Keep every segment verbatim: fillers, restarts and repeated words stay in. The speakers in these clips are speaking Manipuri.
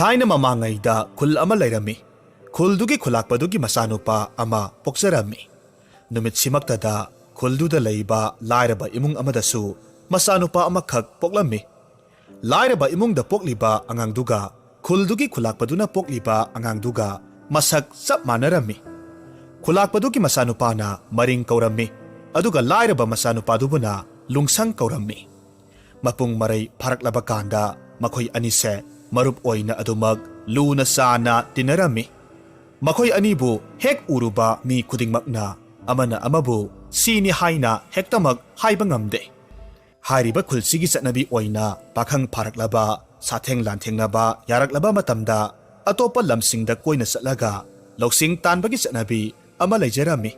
ꯊꯥꯏꯅ ꯃꯃꯥꯡꯉꯩꯗ ꯈꯨꯜ ꯑꯃ ꯂꯩꯔꯝꯃꯤ꯫ ꯈꯨꯜꯗꯨꯒꯤ ꯈꯨꯂꯥꯛꯄꯗꯨꯒꯤ ꯃꯆꯥꯅꯨꯄꯥ ꯑꯃ ꯄꯣꯛꯆꯔꯝꯃꯤ꯫ ꯅꯨꯃꯤꯠꯁꯤꯃꯛꯇꯗ ꯈꯨꯜꯗꯨꯗ ꯂꯩꯕ ꯂꯥꯏꯔꯕ ꯏꯃꯨꯡ ꯑꯃꯗꯁꯨ ꯃꯆꯥꯅꯨꯄꯥ ꯑꯃꯈꯛ ꯄꯣꯛꯂꯝꯃꯤ꯫ ꯂꯥꯏꯔꯕ ꯏꯃꯨꯡꯗ ꯄꯣꯛꯂꯤꯕ ꯑꯉꯥꯡꯗꯨꯒ ꯈꯨꯜꯗꯨꯒꯤ ꯈꯨꯂꯥꯛꯄꯗꯨꯅ ꯄꯣꯛꯂꯤꯕ ꯑꯉꯥꯡꯗꯨꯒ ꯃꯁꯛ ꯆꯞ ꯃꯥꯟꯅꯔꯝꯃꯤ꯫ ꯈꯨꯂꯥꯛꯄꯗꯨꯒꯤ ꯃꯆꯥꯅꯨꯄꯥꯅ ꯃꯔꯤꯡ ꯀꯧꯔꯝꯃꯤ, ꯑꯗꯨꯒ ꯂꯥꯏꯔꯕ ꯃꯆꯥꯅꯨꯄꯥꯗꯨꯕꯨꯅ ꯂꯨꯡꯁꯪ ꯀꯧꯔꯝꯃꯤ꯫ ꯃꯄꯨꯡ ꯃꯔꯩ ꯐꯥꯔꯛꯂꯕ ꯀꯥꯟꯗ ꯃꯈꯣꯏ ꯑꯅꯤꯁꯦ ꯃꯔꯨꯞ ꯑꯣꯏꯅ ꯑꯗꯨꯃꯛ ꯂꯨꯅ ꯆꯥꯟꯅ ꯇꯤꯟꯅꯔꯝꯃꯤ꯫ ꯃꯈꯣꯏ ꯑꯅꯤꯕꯨ ꯍꯦꯛ ꯎꯔꯨꯕ ꯃꯤ ꯈꯨꯗꯤꯡꯃꯛꯅ ꯑꯃꯅ ꯑꯃꯕꯨ ꯁꯤꯅꯤ ꯍꯥꯏꯅ ꯍꯦꯛꯇꯃꯛ ꯍꯥꯏꯕ ꯉꯝꯗꯦ꯫ ꯍꯥꯏꯔꯤꯕ ꯈꯨꯜꯁꯤꯒꯤ ꯆꯠꯅꯕꯤ ꯑꯣꯏꯅ ꯄꯥꯈꯪ ꯐꯥꯔꯛꯂꯕ, ꯁꯥꯊꯦꯡ ꯂꯥꯟꯊꯦꯡꯅꯕ ꯌꯥꯔꯛꯂꯕ ꯃꯇꯝꯗ ꯑꯇꯣꯞꯄ ꯂꯝꯁꯤꯡꯗ ꯀꯣꯏꯅ ꯆꯠꯂꯒ ꯂꯧꯁꯤꯡ ꯇꯥꯟꯕꯒꯤ ꯆꯠꯅꯕꯤ ꯑꯃ ꯂꯩꯖꯔꯝꯃꯤ꯫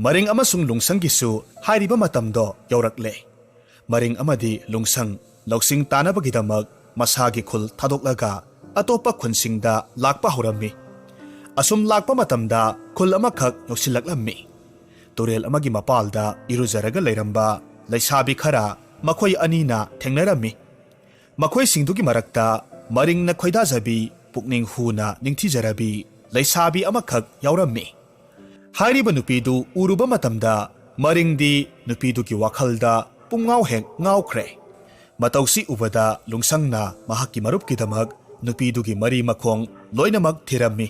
ꯃꯔꯤꯡ ꯑꯃꯁꯨꯡ ꯂꯨꯡꯁꯪꯒꯤꯁꯨ ꯍꯥꯏꯔꯤꯕ ꯃꯇꯝꯗꯣ ꯌꯧꯔꯛꯂꯦ꯫ ꯃꯔꯤꯡ ꯑꯃꯗꯤ ꯂꯨꯡꯁꯪ ꯂꯧꯁꯤꯡ ꯇꯥꯅꯕꯒꯤꯗꯃꯛ ꯃꯁꯥꯒꯤ ꯈꯨꯜ ꯊꯥꯗꯣꯛꯂꯒ ꯑꯇꯣꯞꯄ ꯈꯨꯟꯁꯤꯡꯗ ꯂꯥꯛꯄ ꯍꯧꯔꯝꯃꯤ꯫ ꯑꯁꯨꯝ ꯂꯥꯛꯄ ꯃꯇꯝꯗ ꯈꯨꯜ ꯑꯃꯈꯛ ꯌꯧꯁꯤꯜꯂꯛꯂꯝꯃꯤ꯫ ꯇꯨꯔꯦꯜ ꯑꯃꯒꯤ ꯃꯄꯥꯜꯗ ꯏꯔꯨꯖꯔꯒ ꯂꯩꯔꯝꯕ ꯂꯩꯁꯥꯕꯤ ꯈꯔ ꯃꯈꯣꯏ ꯑꯅꯤꯅ ꯊꯦꯡꯅꯔꯝꯃꯤ꯫ ꯃꯈꯣꯏꯁꯤꯡꯗꯨꯒꯤ ꯃꯔꯛꯇ ꯃꯔꯤꯡꯅ ꯈꯣꯏꯗꯥꯖꯕꯤ, ꯄꯨꯛꯅꯤꯡ ꯍꯨꯅ ꯅꯤꯡꯊꯤꯖꯔꯕꯤ ꯂꯩꯁꯥꯕꯤ ꯑꯃꯈꯛ ꯌꯥꯎꯔꯝꯃꯤ꯫ ꯍꯥꯏꯔꯤꯕ ꯅꯨꯄꯤꯗꯨ ꯎꯔꯨꯕ ꯃꯇꯝꯗ ꯃꯔꯤꯡꯗꯤ ꯅꯨꯄꯤꯗꯨꯒꯤ ꯋꯥꯈꯜꯗ ꯄꯨꯡꯉꯥꯎ ꯍꯦꯛ ꯉꯥꯎꯈ꯭ꯔꯦ꯫ ꯃꯇꯧꯁꯤ ꯎꯕꯗ ꯂꯨꯡꯁꯪꯅ ꯃꯍꯥꯛꯀꯤ ꯃꯔꯨꯞꯀꯤꯗꯃꯛ ꯅꯨꯄꯤꯗꯨꯒꯤ ꯃꯔꯤ ꯃꯈꯣꯡ ꯂꯣꯏꯅꯃꯛ ꯊꯤꯔꯝꯃꯤ꯫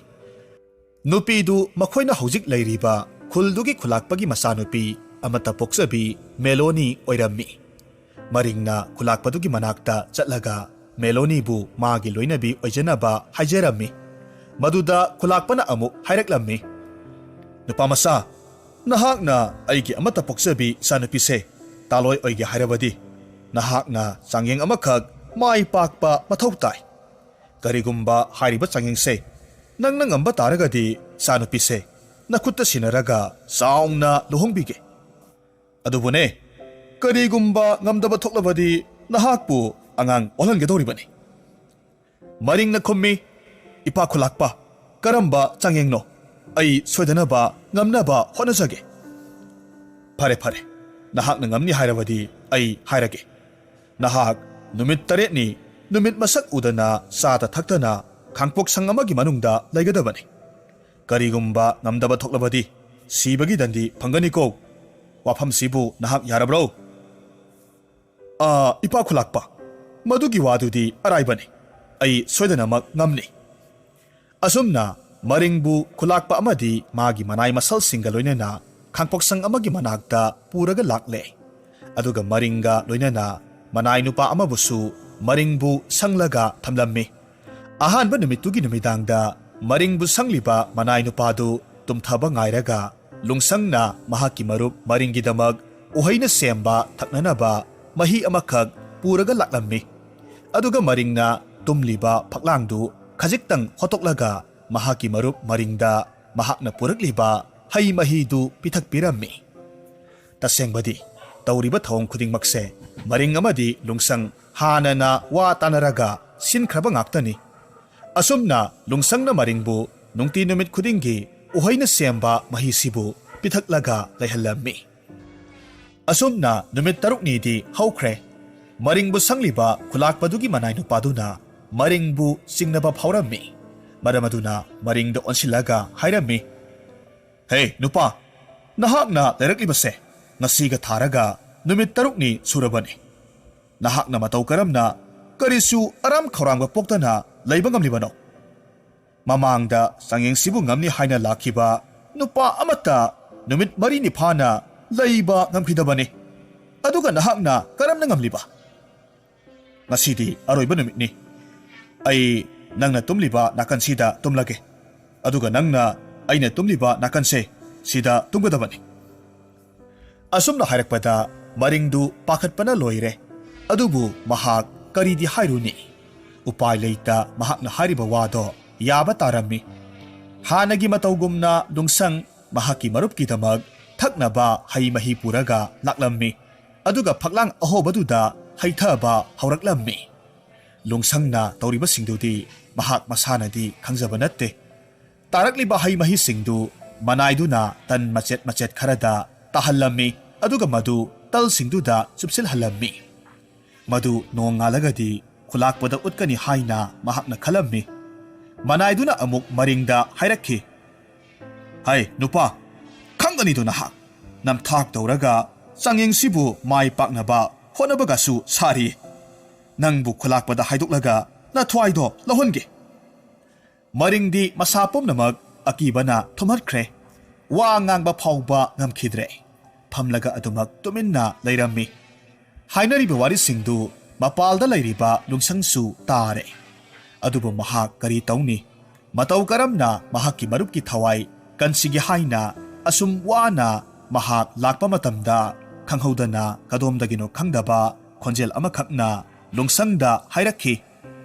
ꯅꯨꯄꯤꯗꯨ ꯃꯈꯣꯏꯅ ꯍꯧꯖꯤꯛ ꯂꯩꯔꯤꯕ ꯈꯨꯜꯗꯨꯒꯤ ꯈꯨꯂꯥꯛꯄꯒꯤ ꯃꯆꯥꯅꯨꯄꯤ ꯑꯃꯠꯇ ꯄꯣꯛꯆꯕꯤ ꯃꯦꯂꯣꯅꯤ ꯑꯣꯏꯔꯝꯃꯤ꯫ ꯃꯔꯤꯡꯅ ꯈꯨꯂꯥꯛꯄꯗꯨꯒꯤ ꯃꯅꯥꯛꯇ ꯆꯠꯂꯒ ꯃꯦꯂꯣꯅꯤꯕꯨ ꯃꯥꯒꯤ ꯂꯣꯏꯅꯕꯤ ꯑꯣꯏꯖꯅꯕ ꯍꯥꯏꯖꯔꯝꯃꯤ꯫ ꯃꯗꯨꯗ ꯈꯨꯂꯥꯛꯄꯅ ꯑꯃꯨꯛ ꯍꯥꯏꯔꯛꯂꯝꯃꯤ, "ꯅꯨꯄꯥ ꯃꯆꯥ, ꯅꯍꯥꯛꯅ ꯑꯩꯒꯤ ꯑꯃꯠꯇ ꯄꯣꯛꯆꯕꯤ ꯏꯆꯥꯅꯨꯄꯤꯁꯦ ꯇꯥꯂꯣꯏ ꯑꯣꯏꯒꯦ ꯍꯥꯏꯔꯕꯗꯤ ꯅꯍꯥꯛꯅ ꯆꯥꯡꯌꯦꯡ ꯑꯃꯈꯛ ꯃꯥꯏ ꯄꯥꯛꯄ ꯃꯊꯧ ꯇꯥꯏ꯫ ꯀꯔꯤꯒꯨꯝꯕ ꯍꯥꯏꯔꯤꯕ ꯆꯥꯡꯌꯦꯡꯁꯦ ꯅꯪꯅ ꯉꯝꯕ ꯇꯥꯔꯒꯗꯤ ꯏꯆꯥꯅꯨꯄꯤꯁꯦ ꯅꯈꯨꯠꯇ ꯁꯤꯟꯅꯔꯒ ꯆꯥꯎꯅ ꯂꯨꯍꯣꯡꯕꯤꯒꯦ꯫ ꯑꯗꯨꯕꯨꯅꯦ, ꯀꯔꯤꯒꯨꯝꯕ ꯉꯝꯗꯕ ꯊꯣꯛꯂꯕꯗꯤ ꯅꯍꯥꯛꯄꯨ ꯑꯉꯥꯡ ꯑꯣꯜꯍꯟꯒꯗꯧꯔꯤꯕꯅꯤ꯫" ꯃꯔꯤꯡꯅ ꯈꯨꯝꯃꯤ, "ꯏꯄꯥ ꯈꯨꯂꯥꯛꯄ, ꯀꯔꯝꯕ ꯆꯥꯡꯌꯦꯡꯅꯣ? ꯑꯩ ꯁꯣꯏꯗꯅꯕ ꯉꯝꯅꯕ ꯍꯣꯠꯅꯖꯒꯦ꯫" "ꯐꯔꯦ, ꯐꯔꯦ, ꯅꯍꯥꯛꯅ ꯉꯝꯅꯤ ꯍꯥꯏꯔꯕꯗꯤ ꯑꯩ ꯍꯥꯏꯔꯒꯦ꯫ ꯅꯍꯥꯛ ꯅꯨꯃꯤꯠ ꯇꯔꯦꯠꯅꯤ ꯅꯨꯃꯤꯠ ꯃꯁꯛ ꯎꯗꯅ ꯆꯥꯗ ꯊꯛꯇꯅ ꯈꯥꯡꯄꯣꯛꯁꯪ ꯑꯃꯒꯤ ꯃꯅꯨꯡꯗ ꯂꯩꯒꯗꯕꯅꯤ꯫ ꯀꯔꯤꯒꯨꯝꯕ ꯉꯝꯗꯕ ꯊꯣꯛꯂꯕꯗꯤ ꯁꯤꯕꯒꯤ ꯗꯟꯗꯤ ꯐꯪꯒꯅꯤꯀꯣ꯫ ꯋꯥꯐꯝꯁꯤꯕꯨ ꯅꯍꯥꯛ ꯌꯥꯔꯕ꯭ꯔꯣ? "ꯑꯥ, ꯏꯄꯥ ꯈꯨꯂꯥꯛꯄ, ꯃꯗꯨꯒꯤ ꯋꯥꯗꯨꯗꯤ ꯑꯔꯥꯏꯕꯅꯤ꯫ ꯑꯩ ꯁꯣꯏꯗꯅꯃꯛ ꯉꯝꯅꯤ꯫" ꯑꯁꯨꯝꯅ ꯃꯔꯤꯡꯕꯨ ꯈꯨꯂꯥꯛꯄ ꯑꯃꯗꯤ ꯃꯥꯒꯤ ꯃꯅꯥꯏ ꯃꯁꯜꯁꯤꯡꯒ ꯂꯣꯏꯅꯅ ꯈꯥꯡꯄꯣꯛꯁꯪ ꯑꯃꯒꯤ ꯃꯅꯥꯛꯇ ꯄꯨꯔꯒ ꯂꯥꯛꯂꯦ꯫ ꯑꯗꯨꯒ ꯃꯔꯤꯡꯒ ꯂꯣꯏꯅꯅ ꯃꯅꯥꯏ ꯅꯨꯄꯥ ꯑꯃꯕꯨꯁꯨ ꯃꯔꯤꯡꯕꯨ ꯁꯪꯂꯒ ꯊꯝꯂꯝꯃꯤ꯫ ꯑꯍꯥꯟꯕ ꯅꯨꯃꯤꯠꯇꯨꯒꯤ ꯅꯨꯃꯤꯗꯥꯡꯗ ꯃꯔꯤꯡꯕꯨ ꯁꯪꯂꯤꯕ ꯃꯅꯥꯏ ꯅꯨꯄꯥꯗꯨ ꯇꯨꯝꯊꯕ ꯉꯥꯏꯔꯒ ꯂꯨꯡꯁꯪꯅ ꯃꯍꯥꯛꯀꯤ ꯃꯔꯨꯞ ꯃꯔꯤꯡꯒꯤꯗꯃꯛ ꯎꯍꯩꯅ ꯁꯦꯝꯕ ꯊꯛꯅꯅꯕ ꯃꯍꯤ ꯑꯃꯈꯛ ꯄꯨꯔꯒ ꯂꯥꯛꯂꯝꯃꯤ꯫ ꯑꯗꯨꯒ ꯃꯔꯤꯡꯅ ꯇꯨꯝꯂꯤꯕ ꯐꯛꯂꯥꯡꯗꯨ ꯈꯖꯤꯛꯇꯪ ꯍꯣꯠꯇꯣꯛꯂꯒ ꯃꯍꯥꯛꯀꯤ ꯃꯔꯨꯞ ꯃꯔꯤꯡꯗ ꯃꯍꯥꯛꯅ ꯄꯨꯔꯛꯂꯤꯕ ꯍꯩ ꯃꯍꯤꯗꯨ ꯄꯤꯊꯛꯄꯤꯔꯝꯃꯤ꯫ ꯇꯁꯦꯡꯕꯗꯤ, ꯇꯧꯔꯤꯕ ꯊꯧꯑꯣꯡ ꯈꯨꯗꯤꯡꯃꯛꯁꯦ ꯃꯔꯤꯡ ꯑꯃꯗꯤ ꯂꯨꯡꯁꯪ ꯍꯥꯟꯅꯅ ꯋꯥ ꯇꯥꯅꯔꯒ ꯁꯤꯟꯈ꯭ꯔꯕ ꯉꯥꯛꯇꯅꯤ꯫ ꯑꯁꯨꯝꯅ ꯂꯨꯡꯁꯪꯅ ꯃꯔꯤꯡꯕꯨ ꯅꯨꯡꯇꯤ ꯅꯨꯃꯤꯠ ꯈꯨꯗꯤꯡꯒꯤ ꯎꯍꯩꯅ ꯁꯦꯝꯕ ꯃꯍꯤꯁꯤꯕꯨ ꯄꯤꯊꯛꯂꯒ ꯂꯩꯍꯜꯂꯝꯃꯤ꯫ ꯑꯁꯨꯝꯅ ꯅꯨꯃꯤꯠ ꯇꯔꯨꯛꯅꯤꯗꯤ ꯍꯧꯈ꯭ꯔꯦ꯫ ꯃꯔꯤꯡꯕꯨ ꯁꯪꯂꯤꯕ ꯈꯨꯂꯥꯛꯄꯗꯨꯒꯤ ꯃꯅꯥꯏ ꯅꯨꯄꯥꯗꯨꯅ ꯃꯔꯤꯡꯕꯨ ꯆꯤꯡꯅꯕ ꯐꯥꯎꯔꯝꯃꯤ꯫ ꯃꯔꯝ ꯑꯗꯨꯅ ꯃꯔꯤꯡꯗ ꯑꯣꯟꯁꯤꯜꯂꯒ ꯍꯥꯏꯔꯝꯃꯤ, "ꯍꯦ ꯅꯨꯄꯥ, ꯅꯍꯥꯛꯅ ꯂꯩꯔꯛꯂꯤꯕꯁꯦ ꯉꯁꯤꯒ ꯊꯥꯔꯒ ꯅꯨꯃꯤꯠ ꯇꯔꯨꯛꯅꯤ ꯁꯨꯔꯕꯅꯤ꯫ ꯅꯍꯥꯛꯅ ꯃꯇꯧ ꯀꯔꯝꯅ ꯀꯔꯤꯁꯨ ꯑꯔꯥꯝ ꯈꯧꯔꯥꯡꯕ ꯄꯣꯛꯇꯅ ꯂꯩꯕ ꯉꯝꯂꯤꯕꯅꯣ? ꯃꯃꯥꯡꯗ ꯆꯥꯡꯌꯦꯡꯁꯤꯕꯨ ꯉꯝꯅꯤ ꯍꯥꯏꯅ ꯂꯥꯛꯈꯤꯕ ꯅꯨꯄꯥ ꯑꯃꯠꯇ ꯅꯨꯃꯤꯠ ꯃꯔꯤꯅꯤ ꯐꯥꯅ ꯂꯩꯕ ꯉꯝꯈꯤꯗꯕꯅꯤ꯫ ꯑꯗꯨꯒ ꯅꯍꯥꯛꯅ ꯀꯔꯝꯅ ꯉꯝꯂꯤꯕ? ꯉꯁꯤꯗꯤ ꯑꯔꯣꯏꯕ ꯅꯨꯃꯤꯠꯅꯤ꯫ ꯑꯩ ꯅꯪꯅ ꯇꯨꯝꯂꯤꯕ ꯅꯥꯀꯟꯁꯤꯗ ꯇꯨꯝꯂꯒꯦ, ꯑꯗꯨꯒ ꯅꯪꯅ ꯑꯩꯅ ꯇꯨꯝꯂꯤꯕ ꯅꯥꯀꯟꯁꯦ ꯁꯤꯗ ꯇꯨꯝꯒꯗꯕꯅꯤ꯫" ꯑꯁꯨꯝꯅ ꯍꯥꯏꯔꯛꯄꯗ ꯃꯔꯤꯡꯗꯨ ꯄꯥꯈꯠꯄꯅ ꯂꯣꯏꯔꯦ꯫ ꯑꯗꯨꯕꯨ ꯃꯍꯥꯛ ꯀꯔꯤꯗꯤ ꯍꯥꯏꯔꯨꯅꯤ? ꯎꯄꯥꯏ ꯂꯩꯇ ꯃꯍꯥꯛꯅ ꯍꯥꯏꯔꯤꯕ ꯋꯥꯗꯣ ꯌꯥꯕ ꯇꯥꯔꯝꯃꯤ꯫ ꯍꯥꯟꯅꯒꯤ ꯃꯇꯧꯒꯨꯝꯅ ꯂꯨꯡꯁꯪ ꯃꯍꯥꯛꯀꯤ ꯃꯔꯨꯞꯀꯤꯗꯃꯛ ꯊꯛꯅꯕ ꯍꯩ ꯃꯍꯤ ꯄꯨꯔꯒ ꯂꯥꯛꯂꯝꯃꯤ꯫ ꯑꯗꯨꯒ ꯐꯛꯂꯥꯡ ꯑꯍꯣꯕꯗꯨꯗ ꯍꯩꯊꯕ ꯍꯧꯔꯛꯂꯝꯃꯤ꯫ ꯂꯨꯡꯁꯪꯅ ꯇꯧꯔꯤꯕꯁꯤꯡꯗꯨꯗꯤ ꯃꯍꯥꯛ ꯃꯁꯥꯅꯗꯤ ꯈꯪꯖꯕ ꯅꯠꯇꯦ꯫ ꯇꯥꯔꯛꯂꯤꯕ ꯍꯩ ꯃꯍꯤꯁꯤꯡꯗꯨ ꯃꯅꯥꯏꯗꯨꯅ ꯇꯟ ꯃꯆꯦꯠ ꯃꯆꯦꯠ ꯈꯔꯗ ꯇꯥꯍꯜꯂꯝꯃꯤ, ꯑꯗꯨꯒ ꯃꯗꯨ ꯇꯜꯁꯤꯡꯗꯨꯗ ꯆꯨꯞꯁꯤꯜꯍꯜꯂꯝꯃꯤ꯫ ꯃꯗꯨ ꯅꯣꯡꯉꯥꯜꯂꯒꯗꯤ ꯈꯨꯂꯥꯛꯄꯗ ꯎꯠꯀꯅꯤ ꯍꯥꯏꯅ ꯃꯍꯥꯛꯅ ꯈꯜꯂꯝꯃꯤ꯫ ꯃꯅꯥꯏꯗꯨꯅ ꯑꯃꯨꯛ ꯃꯔꯤꯡꯗ ꯍꯥꯏꯔꯛꯈꯤ, "ꯍꯩ ꯅꯨꯄꯥ, ꯈꯪꯒꯅꯤꯗꯣ ꯅꯍꯥꯛ꯫ ꯅꯝꯊꯥꯛ ꯇꯧꯔꯒ ꯆꯥꯡꯌꯦꯡꯁꯤꯕꯨ ꯃꯥꯏ ꯄꯥꯛꯅꯕ ꯍꯣꯠꯅꯕꯒꯁꯨ ꯁꯥꯔꯤ꯫ ꯅꯪꯕꯨ ꯈꯨꯂꯥꯛꯄꯗ ꯍꯥꯏꯗꯣꯛꯂꯒ ꯅꯊ꯭ꯋꯥꯏꯗꯣ ꯂꯧꯍꯟꯒꯦ꯫" ꯃꯔꯤꯡꯗꯤ ꯃꯁꯥ ꯄꯨꯝꯅꯃꯛ ꯑꯀꯤꯕꯅ ꯊꯨꯝꯍꯠꯈ꯭ꯔꯦ꯫ ꯋꯥ ꯉꯥꯡꯕ ꯐꯥꯎꯕ ꯉꯝꯈꯤꯗ꯭ꯔꯦ꯫ ꯐꯝꯂꯒ ꯑꯗꯨꯃꯛ ꯇꯨꯃꯤꯟꯅ ꯂꯩꯔꯝꯃꯤ꯫ ꯍꯥꯏꯅꯔꯤꯕ ꯋꯥꯔꯤꯁꯤꯡꯗꯨ ꯃꯄꯥꯜꯗ ꯂꯩꯔꯤꯕ ꯂꯨꯡꯁꯪꯁꯨ ꯇꯥꯔꯦ꯫ ꯑꯗꯨꯕꯨ ꯃꯍꯥꯛ ꯀꯔꯤ ꯇꯧꯅꯤ? ꯃꯇꯧ ꯀꯔꯝꯅ ꯃꯍꯥꯛꯀꯤ ꯃꯔꯨꯞꯀꯤ ꯊꯋꯥꯏ ꯀꯟꯁꯤꯒꯦ ꯍꯥꯏꯅ ꯑꯁꯨꯝ ꯋꯥꯅ ꯃꯍꯥꯛ ꯂꯥꯛꯄ ꯃꯇꯝꯗ ꯈꯪꯍꯧꯗꯅ ꯀꯗꯣꯝꯗꯒꯤꯅꯣ ꯈꯪꯗꯕ ꯈꯣꯟꯖꯦꯜ ꯑꯃꯈꯛꯅ ꯂꯨꯡꯁꯪꯗ ꯍꯥꯏꯔꯛꯈꯤ,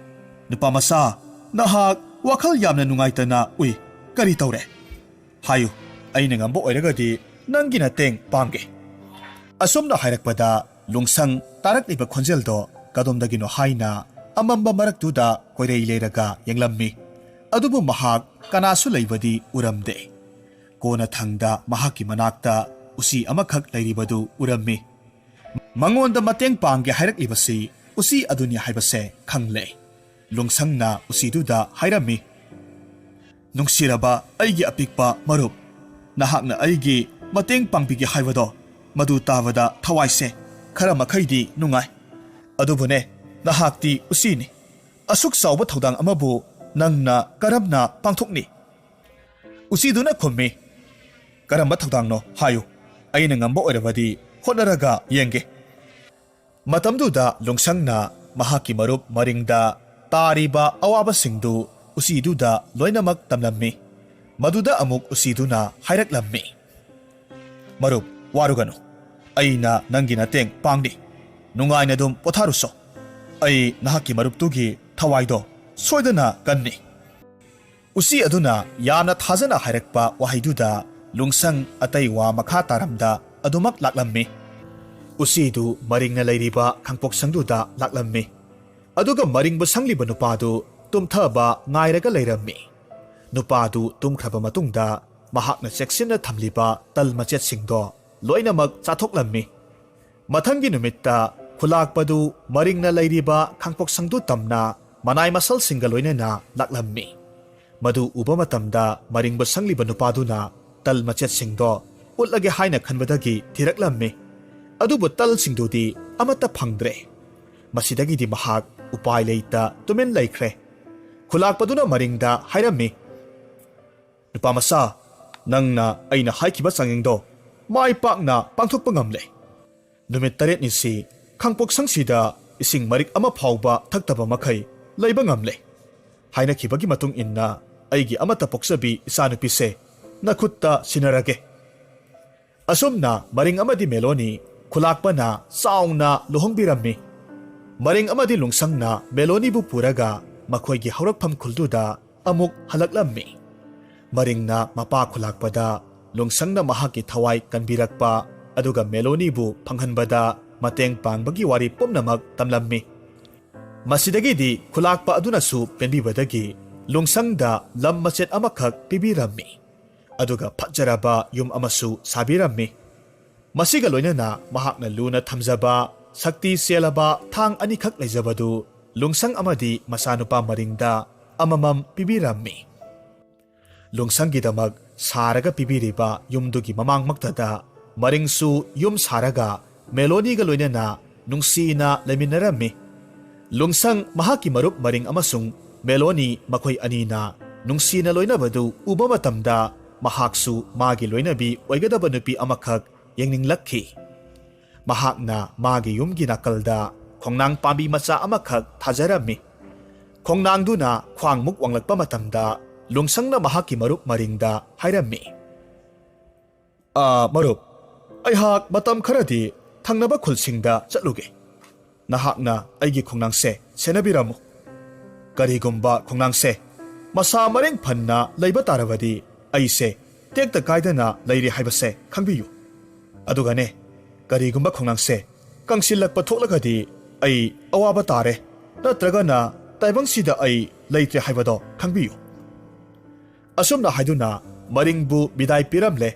"ꯅꯨꯄꯥ ꯃꯆꯥ, ꯅꯍꯥꯛ ꯋꯥꯈꯜ ꯌꯥꯝꯅ ꯅꯨꯡꯉꯥꯏꯇꯅ ꯎꯏ꯫ ꯀꯔꯤ ꯇꯧꯔꯦ? ꯍꯥꯏꯌꯨ, ꯑꯩꯅ ꯉꯝꯕ ꯑꯣꯏꯔꯒꯗꯤ ꯅꯪꯒꯤ ꯃꯇꯦꯡ ꯄꯥꯡꯒꯦ꯫" ꯑꯁꯨꯝꯅ ꯍꯥꯏꯔꯛꯄꯗ ꯂꯨꯡꯁꯪ ꯇꯥꯔꯛꯂꯤꯕ ꯈꯣꯟꯖꯦꯜꯗꯣ ꯀꯗꯣꯝꯗꯒꯤꯅꯣ ꯍꯥꯏꯅ ꯑꯃꯝꯕ ꯃꯔꯛꯇꯨꯗ ꯀꯣꯏꯔꯩ ꯂꯩꯔꯒ ꯌꯦꯡꯂꯝꯃꯤ꯫ ꯑꯗꯨꯕꯨ ꯃꯍꯥꯛ ꯀꯅꯥꯁꯨ ꯂꯩꯕꯗꯤ ꯎꯔꯝꯗꯦ꯫ ꯀꯣꯟꯅꯊꯪꯗ ꯃꯍꯥꯛꯀꯤ ꯃꯅꯥꯛꯇ ꯎꯆꯤ ꯑꯃꯈꯛ ꯂꯩꯔꯤꯕꯗꯨ ꯎꯔꯝꯃꯤ꯫ ꯃꯉꯣꯟꯗ ꯃꯇꯦꯡ ꯄꯥꯡꯒꯦ ꯍꯥꯏꯔꯛꯂꯤꯕꯁꯤ ꯎꯆꯤ ꯑꯗꯨꯅꯤ ꯍꯥꯏꯕꯁꯦ ꯈꯪꯂꯦ꯫ ꯂꯨꯡꯁꯪꯅ ꯎꯆꯤꯗꯨꯗ ꯍꯥꯏꯔꯝꯃꯤ, "ꯅꯨꯡꯁꯤꯔꯕ ꯑꯩꯒꯤ ꯑꯄꯤꯛꯄ ꯃꯔꯨꯞ, ꯅꯍꯥꯛꯅ ꯑꯩꯒꯤ ꯃꯇꯦꯡ ꯄꯥꯡꯕꯤꯒꯦ ꯍꯥꯏꯕꯗꯣ, ꯃꯗꯨ ꯇꯥꯕꯗ ꯊꯋꯥꯏꯁꯦ ꯈꯔ ꯃꯈꯩꯗꯤ ꯅꯨꯡꯉꯥꯏ꯫ ꯑꯗꯨꯕꯨꯅꯦ, ꯅꯍꯥꯛꯇꯤ ꯎꯆꯤꯅꯤ꯫ ꯑꯁꯨꯛ ꯆꯥꯎꯕ ꯊꯧꯗꯥꯡ ꯑꯃꯕꯨ ꯅꯪꯅ ꯀꯔꯝꯅ ꯄꯥꯡꯊꯣꯛꯅꯤ?" ꯎꯆꯤꯗꯨꯅ ꯈꯨꯝꯃꯤ, "ꯀꯔꯝꯕ ꯊꯧꯗꯥꯡꯅꯣ ꯍꯥꯏꯌꯨ, ꯑꯩꯅ ꯉꯝꯕ ꯑꯣꯏꯔꯕꯗꯤ ꯍꯣꯠꯅꯔꯒ ꯌꯦꯡꯒꯦ꯫" ꯃꯇꯝꯗꯨꯗ ꯂꯨꯡꯁꯪꯅ ꯃꯍꯥꯛꯀꯤ ꯃꯔꯨꯞ ꯃꯔꯤꯡꯗ ꯇꯥꯔꯤꯕ ꯑꯋꯥꯕꯁꯤꯡꯗꯨ ꯎꯆꯤꯗꯨꯗ ꯂꯣꯏꯅꯃꯛ ꯇꯝꯂꯝꯃꯤ꯫ ꯃꯗꯨꯗ ꯑꯃꯨꯛ ꯎꯆꯤꯗꯨꯅ ꯍꯥꯏꯔꯛꯂꯝꯃꯤ, "ꯃꯔꯨꯞ, ꯋꯥꯔꯨꯒꯅꯨ꯫ ꯑꯩꯅ ꯅꯪꯒꯤ ꯃꯇꯦꯡ ꯄꯥꯡꯅꯤ꯫ ꯅꯨꯡꯉꯥꯏꯅ ꯑꯗꯨꯝ ꯄꯣꯊꯥꯔꯨꯁꯣ꯫ ꯑꯩ ꯅꯍꯥꯛꯀꯤ ꯃꯔꯨꯞꯇꯨꯒꯤ ꯊꯋꯥꯏꯗꯣ ꯁꯣꯏꯗꯅ ꯀꯟꯅꯤ꯫" ꯎꯆꯤ ꯑꯗꯨꯅ ꯌꯥꯝꯅ ꯊꯥꯖꯅ ꯍꯥꯏꯔꯛꯄ ꯋꯥꯍꯩꯗꯨꯗ ꯂꯨꯡꯁꯪ ꯑꯇꯩ ꯋꯥ ꯃꯈꯥ ꯇꯥꯔꯝꯗ ꯑꯗꯨꯃꯛ ꯂꯥꯛꯂꯝꯃꯤ꯫ ꯎꯆꯤꯗꯨ ꯃꯔꯤꯡꯅ ꯂꯩꯔꯤꯕ ꯈꯥꯡꯄꯣꯛꯁꯪꯗꯨꯗ ꯂꯥꯛꯂꯝꯃꯤ꯫ ꯑꯗꯨꯒ ꯃꯔꯤꯡꯕꯨ ꯁꯪꯂꯤꯕ ꯅꯨꯄꯥꯗꯨ ꯇꯨꯝꯊꯕ ꯉꯥꯏꯔꯒ ꯂꯩꯔꯝꯃꯤ꯫ ꯅꯨꯄꯥꯗꯨ ꯇꯨꯝꯈ꯭ꯔꯕ ꯃꯇꯨꯡꯗ ꯃꯍꯥꯛꯅ ꯆꯦꯛꯁꯤꯟꯅ ꯊꯝꯂꯤꯕ ꯇꯜ ꯃꯆꯦꯠꯁꯤꯡꯗꯣ ꯂꯣꯏꯅꯃꯛ ꯆꯥꯊꯣꯛꯂꯝꯃꯤ꯫ ꯃꯊꯪꯒꯤ ꯅꯨꯃꯤꯠꯇ ꯈꯨꯂꯥꯛꯄꯗꯨ ꯃꯔꯤꯡꯅ ꯂꯩꯔꯤꯕ ꯈꯥꯡꯄꯣꯛꯁꯪꯗꯨ ꯇꯝꯅ ꯃꯅꯥꯏ ꯃꯁꯜꯁꯤꯡꯒ ꯂꯣꯏꯅꯅ ꯂꯥꯛꯂꯝꯃꯤ꯫ ꯃꯗꯨ ꯎꯕ ꯃꯇꯝꯗ ꯃꯔꯤꯡꯕꯨ ꯁꯪꯂꯤꯕ ꯅꯨꯄꯥꯗꯨꯅ ꯇꯜ ꯃꯆꯦꯠꯁꯤꯡꯗꯣ ꯎꯠꯂꯒꯦ ꯍꯥꯏꯅ ꯈꯟꯕꯗꯒꯤ ꯊꯤꯔꯛꯂꯝꯃꯤ꯫ ꯑꯗꯨꯕꯨ ꯇꯜꯁꯤꯡꯗꯨꯗꯤ ꯑꯃꯠꯇ ꯐꯪꯗ꯭ꯔꯦ꯫ ꯃꯁꯤꯗꯒꯤꯗꯤ ꯃꯍꯥꯛ ꯎꯄꯥꯏ ꯂꯩꯇ ꯇꯨꯃꯤꯟ ꯂꯩꯈ꯭ꯔꯦ꯫ ꯈꯨꯂꯥꯛꯄꯗꯨꯅ ꯃꯔꯤꯡꯗ ꯍꯥꯏꯔꯝꯃꯤ, "ꯅꯨꯄꯥ ꯃꯆꯥ, ꯅꯪꯅ ꯑꯩꯅ ꯍꯥꯏꯈꯤꯕ ꯆꯥꯡꯌꯦꯡꯗꯣ ꯃꯥꯏ ꯄꯥꯛꯅ ꯄꯥꯡꯊꯣꯛꯄ ꯉꯝꯂꯦ꯫ ꯅꯨꯃꯤꯠ ꯇꯔꯦꯠꯅꯤꯁꯤ ꯈꯥꯡꯄꯣꯛꯁꯪꯁꯤꯗ ꯏꯁꯤꯡ ꯃꯔꯤꯛ ꯑꯃ ꯐꯥꯎꯕ ꯊꯛꯇꯕ ꯃꯈꯩ ꯂꯩꯕ ꯉꯝꯂꯦ꯫ ꯍꯥꯏꯅꯈꯤꯕꯒꯤ ꯃꯇꯨꯡ ꯏꯟꯅ ꯑꯩꯒꯤ ꯑꯃꯠꯇ ꯄꯣꯛꯆꯕꯤ ꯏꯆꯥꯅꯨꯄꯤꯁꯦ ꯅꯈꯨꯠꯇ ꯁꯤꯟꯅꯔꯒꯦ꯫" ꯑꯁꯨꯝꯅ ꯃꯔꯤꯡ ꯑꯃꯗꯤ ꯃꯦꯂꯣꯅꯤ ꯈꯨꯂꯥꯛꯄꯅ ꯆꯥꯎꯅ ꯂꯨꯍꯣꯡꯕꯤꯔꯝꯃꯤ꯫ ꯃꯔꯤꯡ ꯑꯃꯗꯤ ꯂꯨꯡꯁꯪꯅ ꯃꯦꯂꯣꯅꯤꯕꯨ ꯄꯨꯔꯒ ꯃꯈꯣꯏꯒꯤ ꯍꯧꯔꯛꯐꯝ ꯈꯨꯜꯗꯨꯗ ꯑꯃꯨꯛ ꯍꯜꯂꯛꯂꯝꯃꯤ꯫ ꯃꯔꯤꯡꯅ ꯃꯄꯥ ꯈꯨꯂꯥꯛꯄꯗ ꯂꯨꯡꯁꯪꯅ ꯃꯍꯥꯛꯀꯤ ꯊꯋꯥꯏ ꯀꯟꯕꯤꯔꯛꯄ ꯑꯗꯨꯒ ꯃꯦꯂꯣꯅꯤꯕꯨ ꯐꯪꯍꯟꯕꯗ ꯃꯇꯦꯡ ꯄꯥꯡꯕꯒꯤ ꯋꯥꯔꯤ ꯄꯨꯝꯅꯃꯛ ꯇꯝꯂꯝꯃꯤ꯫ ꯃꯁꯤꯗꯒꯤꯗꯤ ꯈꯨꯂꯥꯛꯄ ꯑꯗꯨꯅꯁꯨ ꯄꯦꯟꯕꯤꯕꯗꯒꯤ ꯂꯨꯡꯁꯪꯗ ꯂꯝ ꯃꯆꯦꯠ ꯑꯃꯈꯛ ꯄꯤꯕꯤꯔꯝꯃꯤ꯫ ꯑꯗꯨꯒ ꯐꯖꯔꯕ ꯌꯨꯝ ꯑꯃꯁꯨ ꯁꯥꯕꯤꯔꯝꯃꯤ꯫ ꯃꯁꯤꯒ ꯂꯣꯏꯅꯅ ꯃꯍꯥꯛꯅ ꯂꯨꯅ ꯊꯝꯖꯕ ꯁꯛꯇꯤ ꯆꯦꯜꯂꯕ ꯊꯥꯡ ꯑꯅꯤꯈꯛ ꯂꯩꯖꯕꯗꯨ ꯂꯨꯡꯁꯪ ꯑꯃꯗꯤ ꯃꯆꯥꯅꯨꯄꯥ ꯃꯔꯤꯡꯗ ꯑꯃꯃꯝ ꯄꯤꯕꯤꯔꯝꯃꯤ꯫ ꯂꯨꯡꯁꯪꯒꯤꯗꯃꯛ ꯁꯥꯔꯒ ꯄꯤꯕꯤꯔꯤꯕ ꯌꯨꯝꯗꯨꯒꯤ ꯃꯃꯥꯡꯃꯛꯇꯗ ꯃꯔꯤꯡꯁꯨ ꯌꯨꯝ ꯁꯥꯔꯒ ꯃꯦꯂꯣꯅꯤꯒ ꯂꯣꯏꯅꯅ ꯅꯨꯡꯁꯤꯅ ꯂꯩꯃꯤꯟꯅꯔꯝꯃꯤ꯫ ꯂꯨꯡꯁꯪ ꯃꯍꯥꯛꯀꯤ ꯃꯔꯨꯞ ꯃꯔꯤꯡ ꯑꯃꯁꯨꯡ ꯃꯦꯂꯣꯅꯤ ꯃꯈꯣꯏ ꯑꯅꯤꯅ ꯅꯨꯡꯁꯤꯅ ꯂꯣꯏꯅꯕꯗꯨ ꯎꯕ ꯃꯇꯝꯗ ꯃꯍꯥꯛꯁꯨ ꯃꯥꯒꯤ ꯂꯣꯏꯅꯕꯤ ꯑꯣꯏꯒꯗꯕ ꯅꯨꯄꯤ ꯑꯃꯈꯛ ꯌꯦꯡꯅꯤꯡꯂꯛꯈꯤ꯫ ꯃꯍꯥꯛꯅ ꯃꯥꯒꯤ ꯌꯨꯝꯒꯤ ꯅꯥꯀꯜꯗ ꯈꯣꯡꯅꯥꯡ ꯄꯥꯝꯕꯤ ꯃꯆꯥ ꯑꯃꯈꯛ ꯊꯥꯖꯔꯝꯃꯤ꯫ ꯈꯣꯡꯅꯥꯡꯗꯨꯅ ꯈ꯭ꯋꯥꯡꯃꯨꯛ ꯋꯥꯡꯂꯛꯄ ꯃꯇꯝꯗ ꯂꯨꯡꯁꯪꯅ ꯃꯍꯥꯛꯀꯤ ꯃꯔꯨꯞ ꯃꯔꯤꯡꯗ ꯍꯥꯏꯔꯝꯃꯤ, "ꯑꯥ, ꯃꯔꯨꯞ, ꯑꯩꯍꯥꯛ ꯃꯇꯝ ꯈꯔꯗꯤ ꯊꯪꯅꯕ ꯈꯨꯜꯁꯤꯡꯗ ꯆꯠꯂꯨꯒꯦ꯫ ꯅꯍꯥꯛꯅ ꯑꯩꯒꯤ ꯈꯣꯡꯅꯥꯡꯁꯦ ꯁꯦꯟꯅꯕꯤꯔꯝꯃꯨ꯫ ꯀꯔꯤꯒꯨꯝꯕ ꯈꯣꯡꯅꯥꯡꯁꯦ ꯃꯁꯥ ꯃꯔꯦꯡ ꯐꯟꯅ ꯂꯩꯕ ꯇꯥꯔꯕꯗꯤ ꯑꯩꯁꯦ ꯇꯦꯛꯇ ꯀꯥꯏꯗꯅ ꯂꯩꯔꯦ ꯍꯥꯏꯕꯁꯦ ꯈꯪꯕꯤꯌꯨ꯫ ꯑꯗꯨꯒꯅꯦ, ꯀꯔꯤꯒꯨꯝꯕ ꯈꯣꯡꯅꯥꯡꯁꯦ ꯀꯪꯁꯤꯜꯂꯛꯄ ꯊꯣꯛꯂꯒꯗꯤ ꯑꯩ ꯑꯋꯥꯕ ꯇꯥꯔꯦ, ꯅꯠꯇ꯭ꯔꯒꯅ ꯇꯥꯏꯕꯪꯁꯤꯗ ꯑꯩ ꯂꯩꯇ꯭ꯔꯦ ꯍꯥꯏꯕꯗꯣ ꯈꯪꯕꯤꯌꯨ꯫" ꯑꯁꯨꯝꯅ ꯍꯥꯏꯗꯨꯅ ꯃꯔꯤꯡꯕꯨ ꯕꯤꯗꯥꯏ ꯄꯤꯔꯝꯂꯦ꯫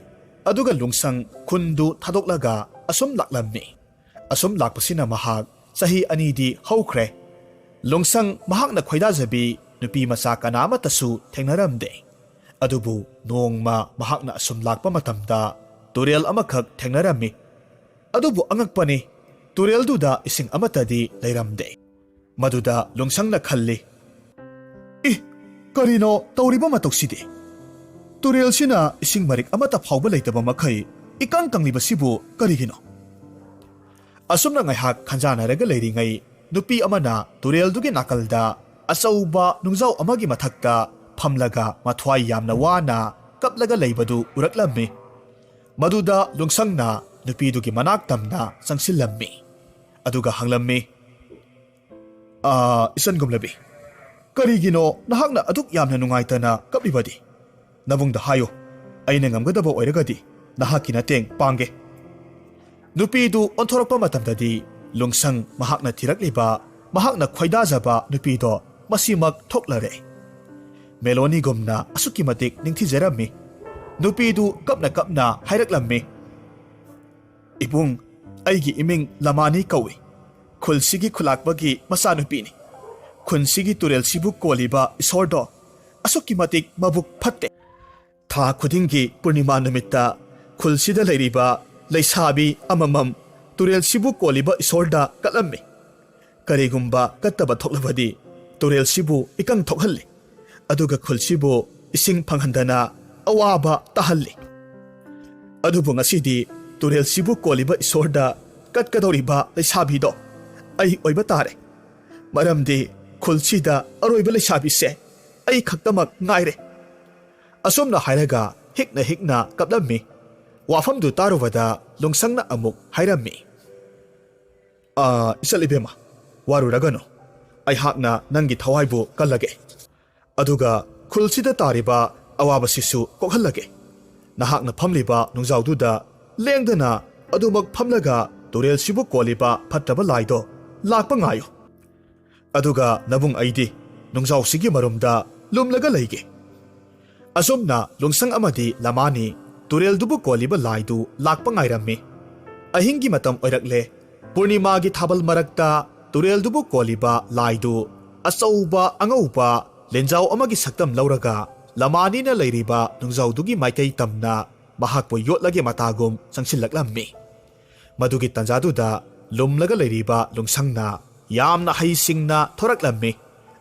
ꯑꯗꯨꯒ ꯂꯨꯡꯁꯪ ꯈꯨꯟꯗꯨ ꯊꯥꯗꯣꯛꯂꯒ ꯑꯁꯨꯝ ꯂꯥꯛꯂꯝꯃꯤ꯫ ꯑꯁꯨꯝ ꯂꯥꯛꯄꯁꯤꯅ ꯃꯍꯥꯛ ꯆꯍꯤ ꯑꯅꯤꯗꯤ ꯍꯧꯈ꯭ꯔꯦ꯫ ꯂꯣꯡꯁꯪ ꯃꯍꯥꯛꯅ ꯈꯣꯏꯗꯥꯖꯕꯤ ꯅꯨꯄꯤ ꯃꯆꯥ ꯀꯅꯥ ꯑꯃꯠꯇꯁꯨ ꯊꯦꯡꯅꯔꯝꯗꯦ꯫ ꯑꯗꯨꯕꯨ ꯅꯣꯡꯃ ꯃꯍꯥꯛꯅ ꯑꯁꯨꯝ ꯂꯥꯛꯄ ꯃꯇꯝꯗ ꯇꯨꯔꯦꯜ ꯑꯃꯈꯛ ꯊꯦꯡꯅꯔꯝꯃꯤ꯫ ꯑꯗꯨꯕꯨ ꯑꯉꯛꯄꯅꯤ, ꯇꯨꯔꯦꯜꯗꯨꯗ ꯏꯁꯤꯡ ꯑꯃꯠꯇꯗꯤ ꯂꯩꯔꯝꯗꯦ꯫ ꯃꯗꯨꯗ ꯂꯣꯡꯁꯪꯅ ꯈꯜꯂꯤ, "ꯏ, ꯀꯔꯤꯅꯣ ꯇꯧꯔꯤꯕ ꯃꯇꯧꯁꯤꯗꯤ? ꯇꯨꯔꯦꯜꯁꯤꯅ ꯏꯁꯤꯡ ꯃꯔꯤꯛ ꯑꯃꯠꯇ ꯐꯥꯎꯕ ꯂꯩꯇꯕ ꯃꯈꯩ ꯏꯀꯪ ꯀꯪꯂꯤꯕꯁꯤꯕꯨ ꯀꯔꯤꯒꯤꯅꯣ?" ꯑꯁꯨꯝꯅ ꯉꯥꯏꯍꯥꯛ ꯈꯟꯖꯥꯟꯅꯔꯒ ꯂꯩꯔꯤꯉꯩ, ꯅꯨꯄꯤ ꯑꯃꯅ ꯇꯨꯔꯦꯜꯗꯨꯒꯤ ꯅꯥꯀꯜꯗ ꯑꯆꯧꯕ ꯅꯨꯡꯖꯥꯎ ꯑꯃꯒꯤ ꯃꯊꯛꯇ ꯐꯝꯂꯒ ꯃꯊ꯭ꯋꯥꯏ ꯌꯥꯝꯅ ꯋꯥꯅ ꯀꯞꯂꯒ ꯂꯩꯕꯗꯨ ꯎꯔꯛꯂꯝꯃꯤ꯫ ꯃꯗꯨꯗ ꯂꯣꯡꯁꯪꯅ ꯅꯨꯄꯤꯗꯨꯒꯤ ꯃꯅꯥꯛ ꯇꯝꯅ ꯆꯪꯁꯤꯜꯂꯝꯃꯤ꯫ ꯑꯗꯨꯒ ꯍꯪꯂꯝꯃꯤ, "ꯑꯥ, ꯏꯆꯟꯒꯨꯝꯂꯕꯤ, ꯀꯔꯤꯒꯤꯅꯣ ꯅꯍꯥꯛꯅ ꯑꯗꯨꯛ ꯌꯥꯝꯅ ꯅꯨꯡꯉꯥꯏꯇꯅ ꯀꯞꯂꯤꯕꯗꯤ? ꯅꯕꯨꯡꯗ ꯍꯥꯏꯌꯨ, ꯑꯩꯅ ꯉꯝꯒꯗꯕ ꯑꯣꯏꯔꯒꯗꯤ ꯅꯍꯥꯛꯀꯤ ꯃꯇꯦꯡ ꯄꯥꯡꯒꯦ꯫" ꯅꯨꯄꯤꯗꯨ ꯑꯣꯟꯊꯣꯔꯛꯄ ꯃꯇꯝꯗꯗꯤ ꯂꯣꯡꯁꯪ ꯃꯍꯥꯛꯅ ꯊꯤꯔꯛꯂꯤꯕ, ꯃꯍꯥꯛꯅ ꯈꯣꯏꯗꯥꯖꯕ ꯅꯨꯄꯤꯗꯣ ꯃꯁꯤꯃꯛ ꯊꯣꯛꯂꯔꯦ꯫ ꯃꯦꯂꯣꯅꯤꯒꯨꯝꯅ ꯑꯁꯨꯛꯀꯤ ꯃꯇꯤꯛ ꯅꯤꯡꯊꯤꯖꯔꯝꯃꯤ꯫ ꯅꯨꯄꯤꯗꯨ ꯀꯞꯅ ꯀꯞꯅ ꯍꯥꯏꯔꯛꯂꯝꯃꯤ, "ꯏꯕꯨꯡ, ꯑꯩꯒꯤ ꯏꯃꯤꯡ ꯂꯃꯥꯅꯤ ꯀꯧꯏ꯫ ꯈꯨꯜꯁꯤꯒꯤ ꯈꯨꯂꯥꯛꯄꯒꯤ ꯃꯆꯥꯅꯨꯄꯤꯅꯤ꯫ ꯈꯨꯟꯁꯤꯒꯤ ꯇꯨꯔꯦꯜꯁꯤꯕꯨ ꯀꯣꯜꯂꯤꯕ ꯏꯁꯣꯔꯗꯣ ꯑꯁꯨꯛꯀꯤ ꯃꯇꯤꯛ ꯃꯕꯨꯛ ꯐꯠꯇꯦ꯫ ꯊꯥ ꯈꯨꯗꯤꯡꯒꯤ ꯄꯨꯔꯅꯤꯃꯥ ꯅꯨꯃꯤꯠꯇ ꯈꯨꯜꯁꯤꯗ ꯂꯩꯔꯤꯕ ꯂꯩꯁꯥꯕꯤ ꯑꯃꯃꯝ ꯇꯨꯔꯦꯜꯁꯤꯕꯨ ꯀꯣꯜꯂꯤꯕ ꯏꯁꯣꯔꯗ ꯀꯠꯂꯝꯃꯤ꯫ ꯀꯔꯤꯒꯨꯝꯕ ꯀꯠꯇꯕ ꯊꯣꯛꯂꯕꯗꯤ ꯇꯨꯔꯦꯜꯁꯤꯕꯨ ꯏꯀꯪ ꯊꯣꯛꯍꯜꯂꯤ, ꯑꯗꯨꯒ ꯈꯨꯜꯁꯤꯕꯨ ꯏꯁꯤꯡ ꯐꯪꯍꯟꯗꯅ ꯑꯋꯥꯕ ꯇꯥꯍꯜꯂꯤ꯫ ꯑꯗꯨꯕꯨ ꯉꯁꯤꯗꯤ ꯇꯨꯔꯦꯜꯁꯤꯕꯨ ꯀꯣꯜꯂꯤꯕ ꯏꯁꯣꯔꯗ ꯀꯠꯀꯗꯧꯔꯤꯕ ꯂꯩꯁꯥꯕꯤꯗꯣ ꯑꯩ ꯑꯣꯏꯕ ꯇꯥꯔꯦ, ꯃꯔꯝꯗꯤ ꯈꯨꯜꯁꯤꯗ ꯑꯔꯣꯏꯕ ꯂꯩꯁꯥꯕꯤꯁꯦ ꯑꯩ ꯈꯛꯇꯃꯛ ꯉꯥꯏꯔꯦ꯫" ꯑꯁꯨꯝꯅ ꯍꯥꯏꯔꯒ ꯍꯤꯛꯅ ꯍꯤꯛꯅ ꯀꯞꯂꯝꯃꯤ꯫ ꯋꯥꯐꯝꯗꯨ ꯇꯥꯔꯨꯕꯗ ꯂꯣꯡꯁꯪꯅ ꯑꯃꯨꯛ ꯍꯥꯏꯔꯝꯃꯤ, "ꯑꯥ, ꯏꯆꯜ ꯏꯕꯦꯝꯃ, ꯋꯥꯔꯨꯔꯒꯅꯨ꯫ ꯑꯩꯍꯥꯛꯅ ꯅꯪꯒꯤ ꯊꯋꯥꯏꯕꯨ ꯀꯜꯂꯒꯦ꯫ ꯑꯗꯨꯒ ꯈꯨꯜꯁꯤꯗ ꯇꯥꯔꯤꯕ ꯑꯋꯥꯕꯁꯤꯁꯨ ꯀꯣꯛꯍꯜꯂꯒꯦ꯫ ꯅꯍꯥꯛꯅ ꯐꯝꯂꯤꯕ ꯅꯨꯡꯖꯥꯎꯗꯨꯗ ꯂꯦꯡꯗꯅ ꯑꯗꯨꯃꯛ ꯐꯝꯂꯒ ꯇꯨꯔꯦꯜꯁꯤꯕꯨ ꯀꯣꯜꯂꯤꯕ ꯐꯠꯇꯕ ꯂꯥꯏꯗꯣ ꯂꯥꯛꯄ ꯉꯥꯏꯌꯨ꯫ ꯑꯗꯨꯒ ꯅꯕꯨꯡ ꯑꯩꯗꯤ ꯅꯨꯡꯖꯥꯎꯁꯤꯒꯤ ꯃꯔꯨꯝꯗ ꯂꯨꯝꯂꯒ ꯂꯩꯒꯦ꯫" ꯑꯁꯨꯝꯅ ꯂꯣꯡꯁꯪ ꯑꯃꯗꯤ ꯂꯃꯥꯅꯤ ꯇꯨꯔꯦꯜꯗꯨꯕꯨ ꯀꯣꯜꯂꯤꯕ ꯂꯥꯏꯗꯨ ꯂꯥꯛꯄ ꯉꯥꯏꯔꯝꯃꯤ꯫ ꯑꯍꯤꯡꯒꯤ ꯃꯇꯝ ꯑꯣꯏꯔꯛꯂꯦ꯫ ꯄꯨꯔꯅꯤꯃꯥꯒꯤ ꯊꯥꯕꯜ ꯃꯔꯛꯇ ꯇꯨꯔꯦꯜꯗꯨꯕꯨ ꯀꯣꯜꯂꯤꯕ ꯂꯥꯏꯗꯨ ꯑꯆꯧꯕ ꯑꯉꯧꯕ ꯂꯦꯟꯖꯥꯎ ꯑꯃꯒꯤ ꯁꯛꯇꯝ ꯂꯧꯔꯒ ꯂꯃꯥꯅꯤꯅ ꯂꯩꯔꯤꯕ ꯅꯨꯡꯖꯥꯎꯗꯨꯒꯤ ꯃꯥꯏꯀꯩ ꯇꯝꯅ ꯃꯍꯥꯛꯄꯨ ꯌꯣꯠꯂꯒꯦ ꯃꯇꯥꯒꯨꯝ ꯆꯪꯁꯤꯜꯂꯛꯂꯝꯃꯤ꯫ ꯃꯗꯨꯒꯤ ꯇꯥꯟꯖꯥꯗꯨꯗ ꯂꯨꯝꯂꯒ ꯂꯩꯔꯤꯕ ꯂꯨꯡꯁꯪꯅ ꯌꯥꯝꯅ ꯍꯩꯁꯤꯡꯅ ꯊꯣꯔꯛꯂꯝꯃꯤ꯫